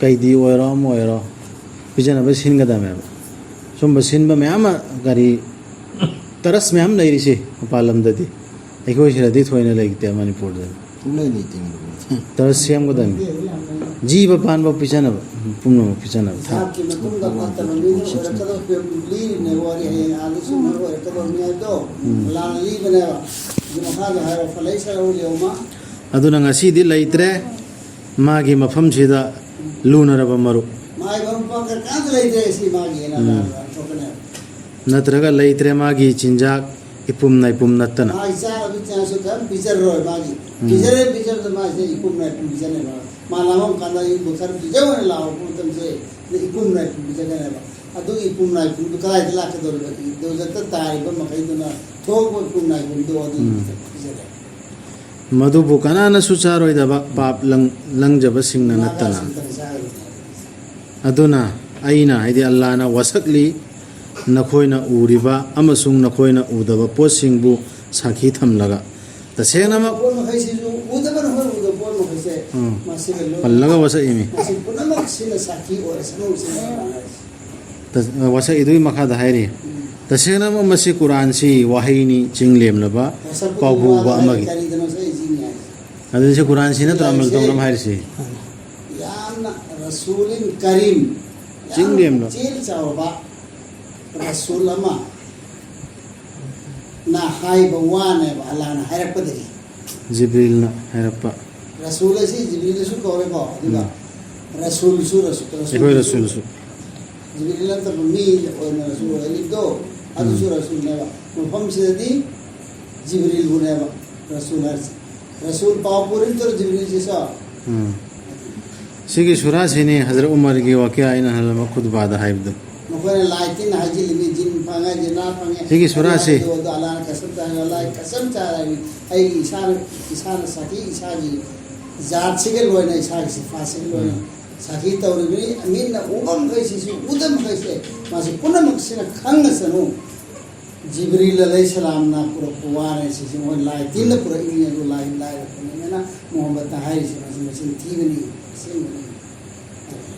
ꯀꯩꯗꯤ ꯑꯣꯏꯔꯣ ꯑꯃ ꯑꯣꯏꯔꯣ, ꯄꯤꯖꯅꯕ ꯁꯤꯟꯒꯗꯕꯅꯦꯕ꯫ ꯁꯨꯝꯕ ꯁꯤꯟꯕ ꯃꯌꯥꯝ ꯑꯃ, ꯀꯔꯤ, ꯇꯔꯁ ꯃꯌꯥꯝ ꯂꯩꯔꯤꯁꯤ ꯃꯄꯥꯟ ꯂꯝꯗꯗꯤ, ꯑꯩꯈꯣꯏ ꯁꯤꯗꯗꯤ ꯊꯣꯏꯅ ꯂꯩꯇꯦ ꯃꯅꯤꯄꯨꯔꯗꯗꯤ꯫ ꯁꯨꯡꯂꯩ ꯂꯩꯇꯦ ꯃꯅꯤꯄꯨꯔꯗ꯫ ꯇꯔꯁ ꯁꯦꯝꯒꯗꯕꯅꯤ꯫ ꯖꯤꯕ ꯄꯥꯟꯕ ꯄꯤꯖꯅꯕ, ꯄꯨꯝꯅꯃꯛ ꯄꯤꯖꯅꯕ ꯊꯥ꯫ ꯏꯁꯥꯒꯤ ꯃꯇꯨꯡꯗ ꯐꯠꯇꯕ ꯃꯤꯗꯨ ꯑꯣꯏꯔꯛꯀꯗꯕ ꯐꯤꯕꯝꯗꯨ ꯂꯤꯔꯤꯅꯦꯕ ꯋꯥꯔꯤ, ꯍꯌꯦꯡ ꯑꯥꯗꯁꯨ ꯃꯔꯨ ꯑꯣꯏꯔꯛꯀꯗꯕ ꯃꯤ ꯍꯥꯏꯕꯗꯣ ꯎꯝ꯫ ꯂꯥꯟꯅ ꯂꯤꯕꯅꯦꯕ꯫ ꯑꯗꯨ ꯃꯈꯥꯗ ꯍꯥꯏꯔꯣ, ꯐꯂꯩꯁ ꯂꯍꯨ ꯂꯌꯧꯃ꯫ ꯑꯗꯨꯅ ꯉꯁꯤꯗꯤ ꯂꯩꯇ꯭ꯔꯦ ꯃꯥꯒꯤ ꯃꯐꯝꯁꯤꯗ ꯂꯨꯅꯔꯕ ꯃꯔꯨꯞ꯫ ꯃꯥꯒꯤ ꯃꯔꯨꯞ ꯃꯄꯥꯡ ꯀꯅꯥꯝꯇ ꯂꯩꯇ꯭ꯔꯦ ꯁꯤ ꯃꯥꯒꯤ ꯍꯦꯟꯅ ꯎꯝ꯫ ꯂꯥꯟꯅ ꯊꯣꯛꯀꯅꯦꯕ꯫ ꯅꯠꯇ꯭ꯔꯒ ꯂꯩꯇ꯭ꯔꯦ ꯃꯥꯒꯤ ꯆꯤꯟꯖꯥꯛ ꯏꯄꯨꯝ ꯅꯥꯏꯄꯨꯝ ꯅꯠꯇꯅ꯫ ꯃꯥꯒꯤ ꯆꯥꯅꯕ ꯆꯤꯟꯖꯥꯛꯁꯨ ꯀꯔꯤꯝ ꯄꯤꯖꯔꯔꯣꯏ ꯃꯥꯒꯤ꯫ ꯎꯝ꯫ ꯄꯤꯖꯔꯦ ꯄꯤꯖꯕꯗ ꯃꯥꯁꯦ ꯏꯄꯨꯝ ꯅꯥꯏꯄꯨꯝ ꯄꯤꯖꯅꯦꯕ꯫ ꯃꯥ ꯂꯥꯝꯃꯝ ꯀꯥꯟꯗ ꯑꯩꯕꯨ ꯈꯔ ꯄꯤꯖꯧ ꯍꯥꯏꯅ ꯂꯥꯛꯄ ꯃꯇꯝꯁꯦ ꯁꯤꯗ ꯏꯄꯨꯝ ꯅꯥꯏꯄꯨꯝ ꯄꯤꯖꯒꯅꯦꯕ꯫ ꯑꯗꯨꯒꯤ ꯏꯄꯨꯝ ꯅꯥꯏꯄꯨꯝꯗꯨ ꯀꯗꯥꯏꯗ ꯂꯥꯛꯀꯗꯧꯔꯤꯕ? ꯗꯣꯖꯠꯇ ꯇꯥꯔꯤꯕ ꯃꯈꯩꯗꯨꯅ ꯊꯣꯛꯄ ꯏꯄꯨꯝ ꯅꯥꯏꯄꯨꯝꯗꯣ ꯑꯗꯨ ꯎꯝ꯫ ꯄꯤꯖꯔꯦ꯫ ꯃꯗꯨꯕꯨ ꯀꯅꯥꯅꯁꯨ ꯆꯥꯔꯣꯏꯗꯕ ꯄꯥꯞ ꯂꯪ-, ꯂꯪꯖꯕꯁꯤꯡꯅ ꯅꯠꯇꯅ꯫ ꯅꯥꯒꯥꯁꯤꯡꯇꯪ ꯆꯥꯔꯣꯏꯗꯕ꯫ ꯑꯗꯨꯅ ꯑꯩꯅ, ꯍꯥꯏꯗꯤ ꯑꯜꯂꯥꯅ ꯋꯥꯁꯛꯂꯤ, ꯅꯈꯣꯏꯅ ꯎꯔꯤꯕ ꯑꯃꯁꯨꯡ ꯅꯈꯣꯏꯅ ꯎꯗꯕ ꯄꯣꯠꯁꯤꯡꯕꯨ ꯁꯥꯈꯤ ꯊꯝꯂꯒ꯫ ꯇꯁꯦꯡꯅꯃꯛ ꯄꯣꯠ ꯃꯈꯩꯁꯤꯁꯨ ꯎꯗꯕꯅ ꯍꯣꯏ ꯎꯗꯕ ꯄꯣꯠ ꯃꯈꯩꯁꯦ ꯎꯝ꯫ ꯃꯁꯤꯗ ꯂꯣꯏꯅ ꯄꯜꯂꯒ ꯋꯥꯁꯛꯏꯃꯤ꯫ ꯃꯁꯤ ꯄꯨꯝꯅꯃꯛ ꯁꯤꯅ ꯁꯥꯈꯤ ꯑꯣꯏꯔꯁꯅꯨ ꯁꯤꯅꯤ ꯑꯜꯂꯥꯅ ꯍꯥꯏꯁꯦ꯫ ꯇ-, ꯋꯥꯁꯛ ꯏꯗꯨꯒꯤ ꯃꯈꯥꯗ ꯍꯥꯏꯔꯤ, ꯎꯝ꯫ ꯇꯁꯦꯡꯅꯃꯛ ꯃꯁꯤ ꯀꯨꯔꯥꯟꯁꯤ ꯋꯥꯍꯩꯅꯤ, ꯆꯤꯡ ꯂꯦꯝꯂꯕ ꯋꯥꯁꯛꯄꯒꯤ ꯄꯥꯎ ꯄꯨꯕ ꯋꯥꯗꯣ ꯑꯃꯒꯤ꯫ ꯀꯔꯤꯗꯅꯣ ꯁꯛꯏꯁꯤꯅꯤ ꯍꯥꯏꯁꯦ꯫ ꯑꯗꯨꯗꯤ ꯁꯤ ꯀꯨꯔꯥꯟꯁꯤ ꯅꯠꯇ꯭ꯔꯣ ꯑꯃꯜ ꯀꯨꯔꯥꯟꯁꯦ ꯇꯧꯅꯕ ꯍꯥꯏꯔꯤꯁꯤ? ꯌꯥꯝꯅ ꯔꯁꯨꯂꯤꯟ ꯀꯔꯤꯝ, ꯆꯤꯡ ꯌꯥꯝꯅ ꯂꯦꯝꯂꯕ꯫ ꯄꯨꯛꯆꯦꯜ ꯆꯥꯎꯔꯕ ꯔꯁꯨꯜ ꯑꯃ꯫ ꯅ ꯍꯥꯏꯕ ꯋꯥꯅꯦꯕ, ꯑꯜꯂꯥꯍꯅ ꯍꯥꯏꯔꯛꯄꯗꯒꯤ꯫ ꯖꯤꯕ꯭ꯔꯤꯜꯅ ꯍꯥꯏꯔꯛꯄ꯫ ꯔꯁꯨꯜ ꯑꯁꯤ ꯖꯤꯕ꯭ꯔꯤꯜꯁꯨ ꯀꯧꯔꯦꯀꯣ, ꯑꯗꯨꯒ ꯎꯝ꯫ ꯔꯁꯨꯜꯁꯨ, ꯔꯁꯨ-, ꯑꯩꯈꯣꯏ ꯔꯁꯨꯜꯁꯨ꯫ ꯔꯁꯨꯜꯁꯨ꯫ ꯖꯤꯕ꯭ꯔꯤꯜ ꯅꯠꯇꯕ ꯃꯤ ꯑꯣꯏꯅ ꯔꯁꯨꯜ ꯑꯣꯏꯔꯛꯏꯗꯣ, ꯑꯗꯨꯁꯨ ꯎꯝ꯫ ꯔꯁꯨꯜꯅꯦꯕ꯫ ꯃꯐꯝꯁꯤꯗꯗꯤ ꯖꯤꯕ꯭ꯔꯤꯜꯕꯨꯅꯦꯕ ꯔꯁꯨꯜ ꯍꯥꯏꯔꯤꯁꯦ꯫ ꯔꯁꯨꯜ ꯄꯥꯎ ꯄꯨꯔꯤꯝꯇ ꯖꯤꯕ꯭ꯔꯤꯜꯁꯤꯁꯨ꯫ ꯎꯝ꯫ ꯁꯤꯒꯤ ꯁꯨꯔꯥꯁꯤꯅꯤ ꯍꯖꯔꯠ ꯎꯃꯔꯒꯤ ꯋꯥꯀꯤꯌꯥ ꯑꯩꯅ ꯍꯜꯂꯝꯕ ꯈꯨꯠꯕꯥꯗ ꯍꯥꯏꯕꯗꯣ꯫ ꯃꯈꯣꯏꯅ ꯂꯥꯏ ꯇꯤꯟ ꯍꯥꯏꯖꯤꯜꯂꯤꯅꯤ, ꯖꯤꯟ ꯐꯪꯉꯦ, ꯖꯤꯅꯥ ꯐꯪꯉꯦ꯫ ꯁꯤꯒꯤ ꯁꯨꯔꯥꯁꯤ꯫ ꯑꯗꯨ ꯑꯗꯨ ꯑꯂꯥꯅ ꯀꯁꯝ ꯆꯥꯏ, ꯑꯂꯥꯏ ꯀꯁꯝ ꯆꯥꯏ ꯍꯥꯏꯕꯅꯤ꯫ ꯑꯩꯒꯤ ꯏꯁꯥꯅ, ꯏꯁꯥꯅ ꯁꯥꯈꯤ, ꯏꯁꯥꯒꯤ ꯖꯥꯠꯁꯤꯒ ꯂꯣꯏꯅ, ꯏꯁꯥꯒꯤ ꯁꯤꯐꯥꯁꯤꯒ ꯂꯣꯏꯅ ꯎꯝ꯫ ꯁꯥꯈꯤ ꯇꯧꯔꯤꯕꯅꯤ꯫ ꯃꯤꯠꯅ ꯎꯕ ꯃꯈꯩꯁꯤꯁꯨ, ꯎꯗꯕ ꯃꯈꯩꯁꯦ, ꯃꯥꯁꯤ ꯄꯨꯝꯅꯃꯛꯁꯤꯅ ꯈꯪꯉꯁꯅꯨ꯫ ꯖꯤꯕ꯭ꯔꯤꯜ ꯑꯂꯩꯍꯤꯁꯁꯂꯥꯝꯅ ꯄꯨꯔꯛꯄ ꯋꯥꯅꯦ ꯁꯤꯁꯦ, ꯃꯣꯏ ꯂꯥꯏ ꯇꯤꯟꯅ ꯄꯨꯔꯛꯏꯅꯦ, ꯑꯗꯨ ꯂꯥꯏ, ꯂꯥꯏꯔꯛꯄꯅꯦꯅ ꯃꯨꯍꯝꯃꯗꯅ ꯍꯥꯏꯔꯤꯁꯦ, ꯃꯁꯤ ꯃꯆꯤꯟ ꯊꯤꯕꯅꯤ, ꯑꯁꯦꯡꯕꯅꯤ꯫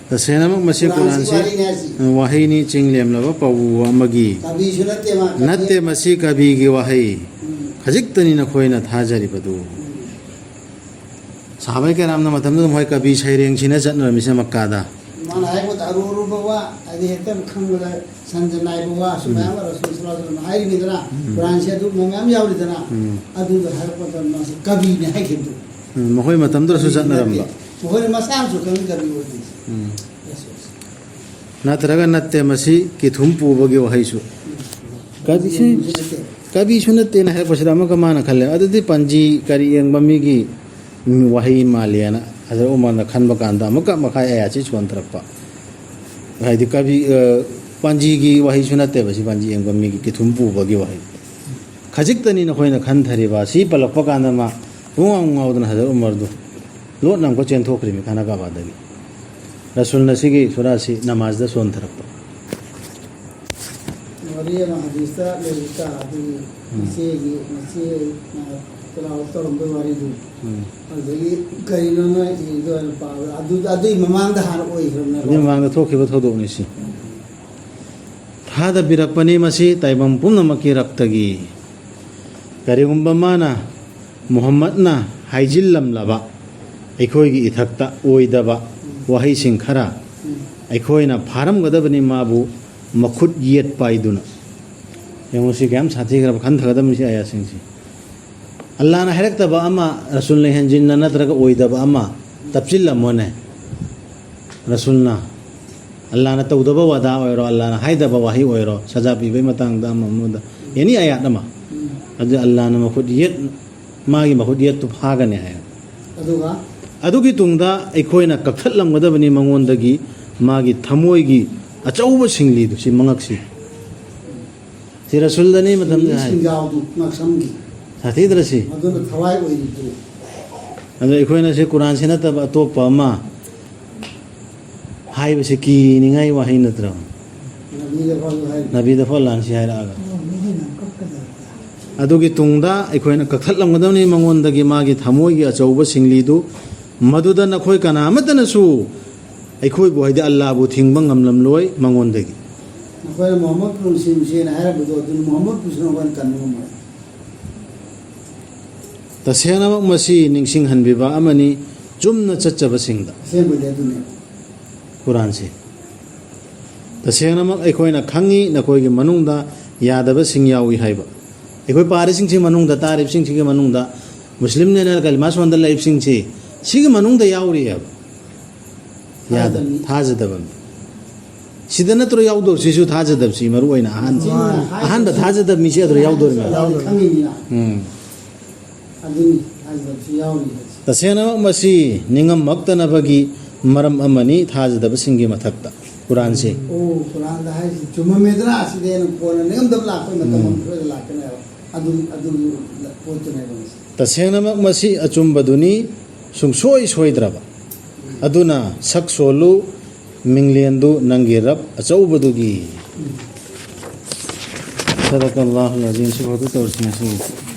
ꯇꯁꯦꯡꯅꯃꯛ ꯃꯁꯤ ꯀꯨꯔꯥꯟꯁꯤ ꯀꯨꯔꯥꯟꯁꯤ ꯋꯥꯍꯩꯅꯦ ꯍꯥꯏꯁꯤ꯫ ꯋꯥꯍꯩꯅꯤ, ꯆꯤꯡ ꯂꯦꯝꯂꯕ ꯄꯥꯎꯕ ꯑꯃꯒꯤ꯫ ꯀꯕꯤꯁꯨ ꯅꯠꯇꯦ ꯃꯥ, ꯀꯕꯤ ꯅꯠꯇꯦ, ꯃꯁꯤ ꯀꯕꯤꯒꯤ ꯋꯥꯍꯩ꯫ ꯎꯝ꯫ ꯈꯖꯤꯛꯇꯅꯤ ꯅꯈꯣꯏꯅ ꯊꯥꯖꯔꯤꯕꯗꯨ꯫ ꯎꯝ꯫ ꯁꯍꯥꯕꯥꯏ ꯀꯔꯥꯝꯅ ꯃꯇꯝꯗꯨꯗ ꯃꯣꯏ ꯀꯕꯤ ꯁꯩꯔꯦꯡ ꯁꯤꯅ ꯆꯠꯅꯔꯝꯃꯤꯁꯦ ꯃꯛꯀꯥꯗ꯫ ꯃꯥꯅ ꯍꯥꯏꯕꯗ ꯑꯔꯨ ꯑꯔꯨꯕ ꯋꯥ, ꯍꯥꯏꯗꯤ ꯍꯦꯛꯇ ꯈꯪꯕꯗ ꯁꯟꯗ ꯅꯥꯏꯕ ꯋꯥꯁꯨ ꯎꯝ꯫ ꯃꯌꯥꯝ ꯑꯃ ꯔꯁꯨꯜ ꯁꯜꯂꯜꯂꯥꯍꯨ ꯑꯂꯩꯍꯤ ꯋꯥꯁꯜꯂꯝꯅ ꯍꯥꯏꯔꯤꯕꯅꯤꯗꯅ, ꯎꯝ꯫ ꯀꯨꯔꯥꯟꯁꯦ ꯑꯗꯨꯒꯨꯝꯕ ꯃꯌꯥꯝ ꯌꯥꯎꯔꯤꯗꯅ, ꯎꯝ꯫ ꯑꯗꯨꯗꯣ ꯍꯥꯏꯔꯛꯄ ꯃꯇꯝꯗ ꯃꯥꯁꯦ ꯀꯕꯤꯅꯦ ꯍꯥꯏꯈꯤꯕꯗꯣ꯫ ꯎꯝ, ꯃꯈꯣꯏ ꯃꯇꯝꯗꯨꯗꯁꯨ ꯀꯕꯤ ꯆꯠꯅꯔꯝꯕ꯫ ꯅꯠꯇꯦ꯫ ꯃꯈꯣꯏꯅ ꯃꯁꯥꯅꯁꯨ ꯈꯪꯅ ꯀꯕꯤ ꯑꯣꯏꯗꯦ꯫ ꯎꯝ꯫ Yes, yes. ꯅꯠꯇ꯭ꯔꯒ ꯅꯠꯇꯦ, ꯃꯁꯤ ꯀꯤꯊꯨꯝ ꯄꯨꯕꯒꯤ ꯋꯥꯍꯩꯁꯨ꯫ ꯎꯝ꯫ ꯀꯕꯤꯁꯨ, ꯀꯕꯤꯁꯨ ꯅꯠꯇꯦ꯫ ꯀꯕꯤꯁꯨ ꯅꯠꯇꯦꯅ ꯍꯥꯏꯔꯛꯄꯁꯤꯗ ꯑꯃꯨꯛꯀ ꯃꯥꯅ ꯈꯜꯂꯦ, ꯑꯗꯨꯗꯤ ꯄꯥꯟꯖꯤ ꯀꯔꯤ ꯌꯦꯡꯕ ꯃꯤꯒꯤ ꯎꯝ, ꯋꯥꯍꯩ ꯃꯥꯜꯂꯦꯅ ꯍꯖꯔꯠ ꯎꯃꯔꯅ ꯈꯟꯕ ꯀꯥꯟꯗ ꯑꯃꯨꯛꯀ ꯃꯈꯥꯏ ꯑꯌꯥꯠꯁꯤ ꯁꯣꯟꯊꯔꯛꯄ꯫ ꯍꯥꯏꯗꯤ ꯀꯕꯤ, ꯑ, ꯄꯥꯟꯖꯤꯒꯤ ꯋꯥꯍꯩꯁꯨ ꯅꯠꯇꯦꯕ ꯁꯤ, ꯄꯥꯟꯖꯤ ꯌꯦꯡꯕ ꯃꯤꯒꯤ ꯀꯤꯊꯨꯝ ꯄꯨꯕꯒꯤ ꯋꯥꯍꯩ꯫ ꯈꯖꯤꯛꯇꯅꯤ ꯅꯈꯣꯏꯅ ꯈꯟꯊꯔꯤꯕ꯫ ꯁꯤ ꯄꯜꯂꯛꯄ ꯀꯥꯟꯗ ꯃꯥ ꯄꯨꯡꯉꯥꯎ ꯉꯥꯎꯗꯅ ꯍꯖꯔꯠ ꯎꯃꯔꯗꯨ ꯂꯣꯠꯅ ꯑꯃꯨꯛꯀ ꯆꯦꯟꯊꯣꯛꯈ꯭ꯔꯤꯃꯤ ꯈꯥꯅ ꯀꯥꯕꯥꯗꯒꯤ꯫ ꯔꯁꯨꯜꯅ ꯁꯤꯒꯤ ꯁꯨꯔꯥꯁꯤ ꯅꯃꯥꯖꯗ ꯁꯣꯟꯊꯔꯛꯄ꯫ ꯋꯥꯔꯤ ꯑꯃ ꯍꯗꯤꯁꯇ ꯂꯩꯔꯤꯀ, ꯑꯗꯨꯒꯤ ꯎꯝ꯫ ꯏꯆꯦꯒꯤ, ꯃꯆꯦ, ꯑ, ꯀꯩꯅꯣ ꯇꯧꯔꯝꯕꯩ ꯋꯥꯔꯤꯗꯨ꯫ ꯎꯝ꯫ ꯑꯗꯨꯗꯒꯤ ꯀꯔꯤꯅꯣ ꯅꯣꯏ ꯏꯗꯣ ꯍꯥꯏꯅ ꯄꯥꯕꯗ, ꯑꯗꯨ, ꯑꯗꯨꯒꯤ ꯃꯃꯥꯡꯗ ꯍꯥꯟꯅ ꯑꯣꯏꯈ꯭ꯔꯕꯅꯦꯕ꯫ ꯑꯗꯨꯒꯤ ꯃꯃꯥꯡꯗ ꯊꯣꯛꯈꯤꯕ ꯊꯧꯗꯣꯛꯅꯤ ꯁꯤ꯫ ꯎꯝ꯫ ꯊꯥꯗꯕꯤꯔꯛꯄꯅꯤ ꯃꯁꯤ ꯇꯥꯏꯕꯪ ꯄꯨꯝꯅꯃꯛꯀꯤ ꯔꯛꯇꯒꯤ꯫ ꯀꯔꯤꯒꯨꯝꯕ ꯃꯥꯅ ꯃꯨꯍꯝꯃꯗꯅ ꯍꯥꯏꯖꯤꯜꯂꯝꯂꯕ ꯑꯩꯈꯣꯏꯒꯤ ꯏꯊꯛꯇ ꯑꯣꯏꯗꯕ ꯎꯝ꯫ ꯋꯥꯍꯩꯁꯤꯡ ꯈꯔ ꯎꯝ꯫ ꯑꯩꯈꯣꯏꯅ ꯐꯥꯔꯝꯒꯗꯕꯅꯤ ꯃꯥꯕꯨ ꯃꯈꯨꯠ ꯌꯦꯠ ꯄꯥꯏꯗꯨꯅ꯫ ꯌꯦꯡꯉꯨ, ꯁꯤ ꯀꯌꯥꯝ ꯁꯥꯊꯤꯈ꯭ꯔꯕ, ꯈꯟꯊꯒꯗꯕꯅꯤ ꯁꯤ ꯑꯥꯌꯥꯠꯁꯤꯡꯁꯤ꯫ ꯑꯜꯂꯥꯍꯅ ꯍꯥꯏꯔꯛꯇꯕ ꯑꯃ, ꯔꯁꯨꯜꯅ ꯍꯦꯟꯖꯤꯟꯅ ꯅꯠꯇ꯭ꯔꯒ ꯑꯣꯏꯗꯕ ꯑꯃ ꯇꯞꯁꯤꯜꯂꯝꯃꯣꯅꯦ꯫ ꯔꯁꯨꯜꯅ, ꯑꯜꯂꯥꯍꯅ ꯇꯧꯗꯕ ꯋꯥꯗꯥ ꯑꯣꯏꯔꯣ, ꯑꯜꯂꯥꯍꯅ ꯍꯥꯏꯗꯕ ꯋꯥꯍꯩ ꯑꯣꯏꯔꯣ, ꯁꯖꯥ ꯄꯤꯕꯒꯤ ꯃꯇꯥꯡꯗ ꯑꯃ ꯑꯃꯗ, ꯑꯦꯅꯤ ꯑꯥꯌꯥꯠ ꯑꯃ, ꯑꯗꯨ ꯑꯜꯂꯥꯍꯅ ꯃꯈꯨꯠ ꯌꯦꯠ, ꯃꯥꯒꯤ ꯃꯈꯨꯠ ꯌꯦꯠꯇꯨ ꯐꯥꯒꯅꯤ ꯍꯥꯏ꯫ ꯑꯗꯨꯒ? ꯑꯗꯨꯒꯤ ꯇꯨꯡꯗ ꯑꯩꯈꯣꯏꯅ ꯀꯛꯊꯠꯂꯝꯒꯗꯕꯅꯤ ꯃꯉꯣꯟꯗꯒꯤ ꯃꯥꯒꯤ ꯊꯃꯣꯏꯒꯤ ꯑꯆꯧꯕ ꯁꯤꯡꯂꯤꯗꯨ, ꯁꯤ ꯃꯉꯛꯁꯤ꯫ ꯁꯤ ꯔꯁꯨꯜꯗꯅꯤ ꯃꯇꯝꯗ ꯍꯥꯏ꯫ ꯁꯤꯡꯖꯥꯎꯗꯨ ꯉꯛꯁꯝꯒꯤ꯫ ꯁꯥꯊꯤꯗ꯭ꯔ ꯁꯤ? ꯑꯗꯨꯅ ꯊꯋꯥꯏ ꯑꯣꯏꯔꯤꯗꯨ꯫ ꯑꯗꯣ ꯑꯩꯈꯣꯏꯅ ꯁꯤ ꯀꯨꯔꯥꯟꯁꯤ ꯅꯠꯇꯕ ꯑꯇꯣꯞꯄ ꯑꯃ ꯍꯥꯏꯕꯁꯤ ꯀꯤꯅꯤꯡꯉꯥꯏ ꯋꯥꯍꯩ ꯅꯠꯇ꯭ꯔꯣ? ꯅꯕꯤꯗ ꯐꯥꯎ ꯍꯥꯏ꯫ ꯅꯕꯤꯗ ꯐꯥꯎ ꯂꯥꯟꯁꯤ ꯍꯥꯏꯔꯛꯑꯒ꯫ ꯑꯗꯨꯒꯤ ꯇꯨꯡꯗ ꯑꯩꯈꯣꯏꯅ ꯀꯛꯊꯠꯂꯝꯒꯗꯕꯅꯤ ꯃꯉꯣꯟꯗꯒꯤ ꯃꯥꯒꯤ ꯊꯃꯣꯏꯒꯤ ꯑꯆꯧꯕ ꯁꯤꯡꯂꯤꯗꯨ, ꯃꯗꯨꯗ ꯅꯈꯣꯏ ꯀꯅꯥ ꯑꯃꯠꯇꯅꯁꯨ ꯑꯩꯈꯣꯏꯕꯨ, ꯍꯥꯏꯗꯤ ꯑꯜꯂꯥꯕꯨ, ꯊꯤꯡꯕ ꯉꯝꯂꯝꯂꯣꯏ ꯃꯉꯣꯟꯗꯒꯤ꯫ ꯅꯈꯣꯏꯅ ꯃꯨꯍꯝꯃꯗꯄꯨ ꯅꯨꯡꯁꯤ ꯅꯨꯡꯁꯤꯅ ꯍꯥꯏꯔꯕꯗꯣ, ꯑꯗꯨꯅ ꯃꯨꯍꯝꯃꯗꯄꯨꯁꯨ ꯅꯈꯣꯏꯅ ꯀꯟꯕ ꯉꯝꯃꯣꯏ꯫ ꯇꯁꯦꯡꯅꯃꯛ ꯃꯁꯤ ꯅꯤꯡꯁꯤꯡꯍꯟꯕꯤꯕ ꯑꯃꯅꯤ ꯆꯨꯝꯅ ꯆꯠꯆꯕꯁꯤꯡꯗ꯫ ꯑꯁꯦꯡꯕꯗꯤ ꯑꯗꯨꯅꯦ꯫ ꯀꯨꯔꯥꯟꯁꯤ꯫ ꯇꯁꯦꯡꯅꯃꯛ ꯑꯩꯈꯣꯏꯅ ꯈꯪꯉꯤ ꯅꯈꯣꯏꯒꯤ ꯃꯅꯨꯡꯗ ꯌꯥꯗꯕꯁꯤꯡ ꯌꯥꯎꯏ ꯍꯥꯏꯕ꯫ ꯑꯩꯈꯣꯏ ꯄꯥꯔꯤꯁꯤꯡꯁꯤ ꯃꯅꯨꯡꯗ, ꯇꯥꯔꯤꯕꯁꯤꯡꯁꯤꯒꯤ ꯃꯅꯨꯡꯗ, ꯃꯨꯁꯂꯤꯝꯅꯦꯅ ꯀꯂꯤꯃꯥ ꯁꯣꯟꯗ ꯂꯩꯕꯁꯤꯡꯁꯤ, ꯁꯤꯒꯤ ꯃꯅꯨꯡꯗ ꯌꯥꯎꯔꯤ ꯍꯥꯏꯕ꯫ ꯌꯥꯗ-, ꯊꯥꯖꯗꯕ꯫ ꯊꯥꯖꯗꯕ꯫ ꯁꯤꯗ ꯅꯠꯇ꯭ꯔꯣ ꯌꯥꯎꯗꯧꯔꯤꯁꯤꯁꯨ ꯊꯥꯖꯗꯕꯁꯤ ꯃꯔꯨ ꯑꯣꯏꯅ ꯑꯍꯥꯟꯕ, ꯁꯤꯅ ꯍꯥꯏ-, ꯑꯍꯥꯟꯕ ꯊꯥꯖꯗꯕ ꯃꯤꯁꯦ ꯑꯗꯨꯗ ꯌꯥꯎꯗꯣꯔꯤꯕ꯫ ꯌꯥꯎꯗꯣꯔꯤꯕ꯫ ꯈꯪꯉꯤꯅꯤꯅ꯫ ꯎꯝ꯫ ꯑꯗꯨꯅꯤ ꯊꯥꯖꯗꯕꯁꯤ ꯌꯥꯎꯔꯤꯕꯁꯤ꯫ ꯇꯁꯦꯡꯅꯃꯛ ꯃꯁꯤ ꯅꯤꯡꯉꯝꯃꯛꯇꯅꯕꯒꯤ ꯃꯔꯝ ꯑꯃꯅꯤ ꯊꯥꯖꯗꯕꯁꯤꯡꯒꯤ ꯃꯊꯛꯇ꯫ ꯀꯨꯔꯥꯟꯁꯦ꯫ ꯑꯣ, ꯀꯨꯔꯥꯟꯗ ꯍꯥꯏꯁꯤ ꯆꯨꯝꯃꯝꯃꯦꯗꯅ, ꯁꯤꯗꯤ ꯑꯩꯅ ꯀꯣꯟꯅ ꯅꯤꯡꯉꯝꯗꯕ ꯂꯥꯛꯄꯩ ꯃꯇꯝ ꯎꯝ꯫ ꯑꯃ ꯁꯣꯏꯗꯅ ꯂꯥꯛꯀꯅꯦꯕ꯫ ꯑꯗꯨ, ꯑꯗꯨꯒꯤ ꯄꯣꯠꯇꯨꯅꯦꯕ ꯃꯁꯤ꯫ ꯇꯁꯦꯡꯅꯃꯛ ꯃꯁꯤ ꯑꯆꯨꯝꯕꯗꯨꯅꯤ, ꯁꯨꯡꯁꯣꯏ ꯁꯣꯏꯗ꯭ꯔꯕ꯫ ꯑꯗꯨꯅ ꯁꯛ ꯁꯣꯜꯂꯨ, ꯃꯤꯡꯂꯦꯟꯗꯨ ꯅꯪꯒꯤ ꯔꯕ ꯑꯆꯧꯕꯗꯨꯒꯤ꯫ ꯁꯗꯀꯜꯂꯥꯍꯨꯜ ꯑꯖꯤꯝ꯫ ꯁꯤꯐꯥꯎꯗ ꯇꯧꯔꯁꯤ ꯉꯁꯤꯒꯤꯗꯤ꯫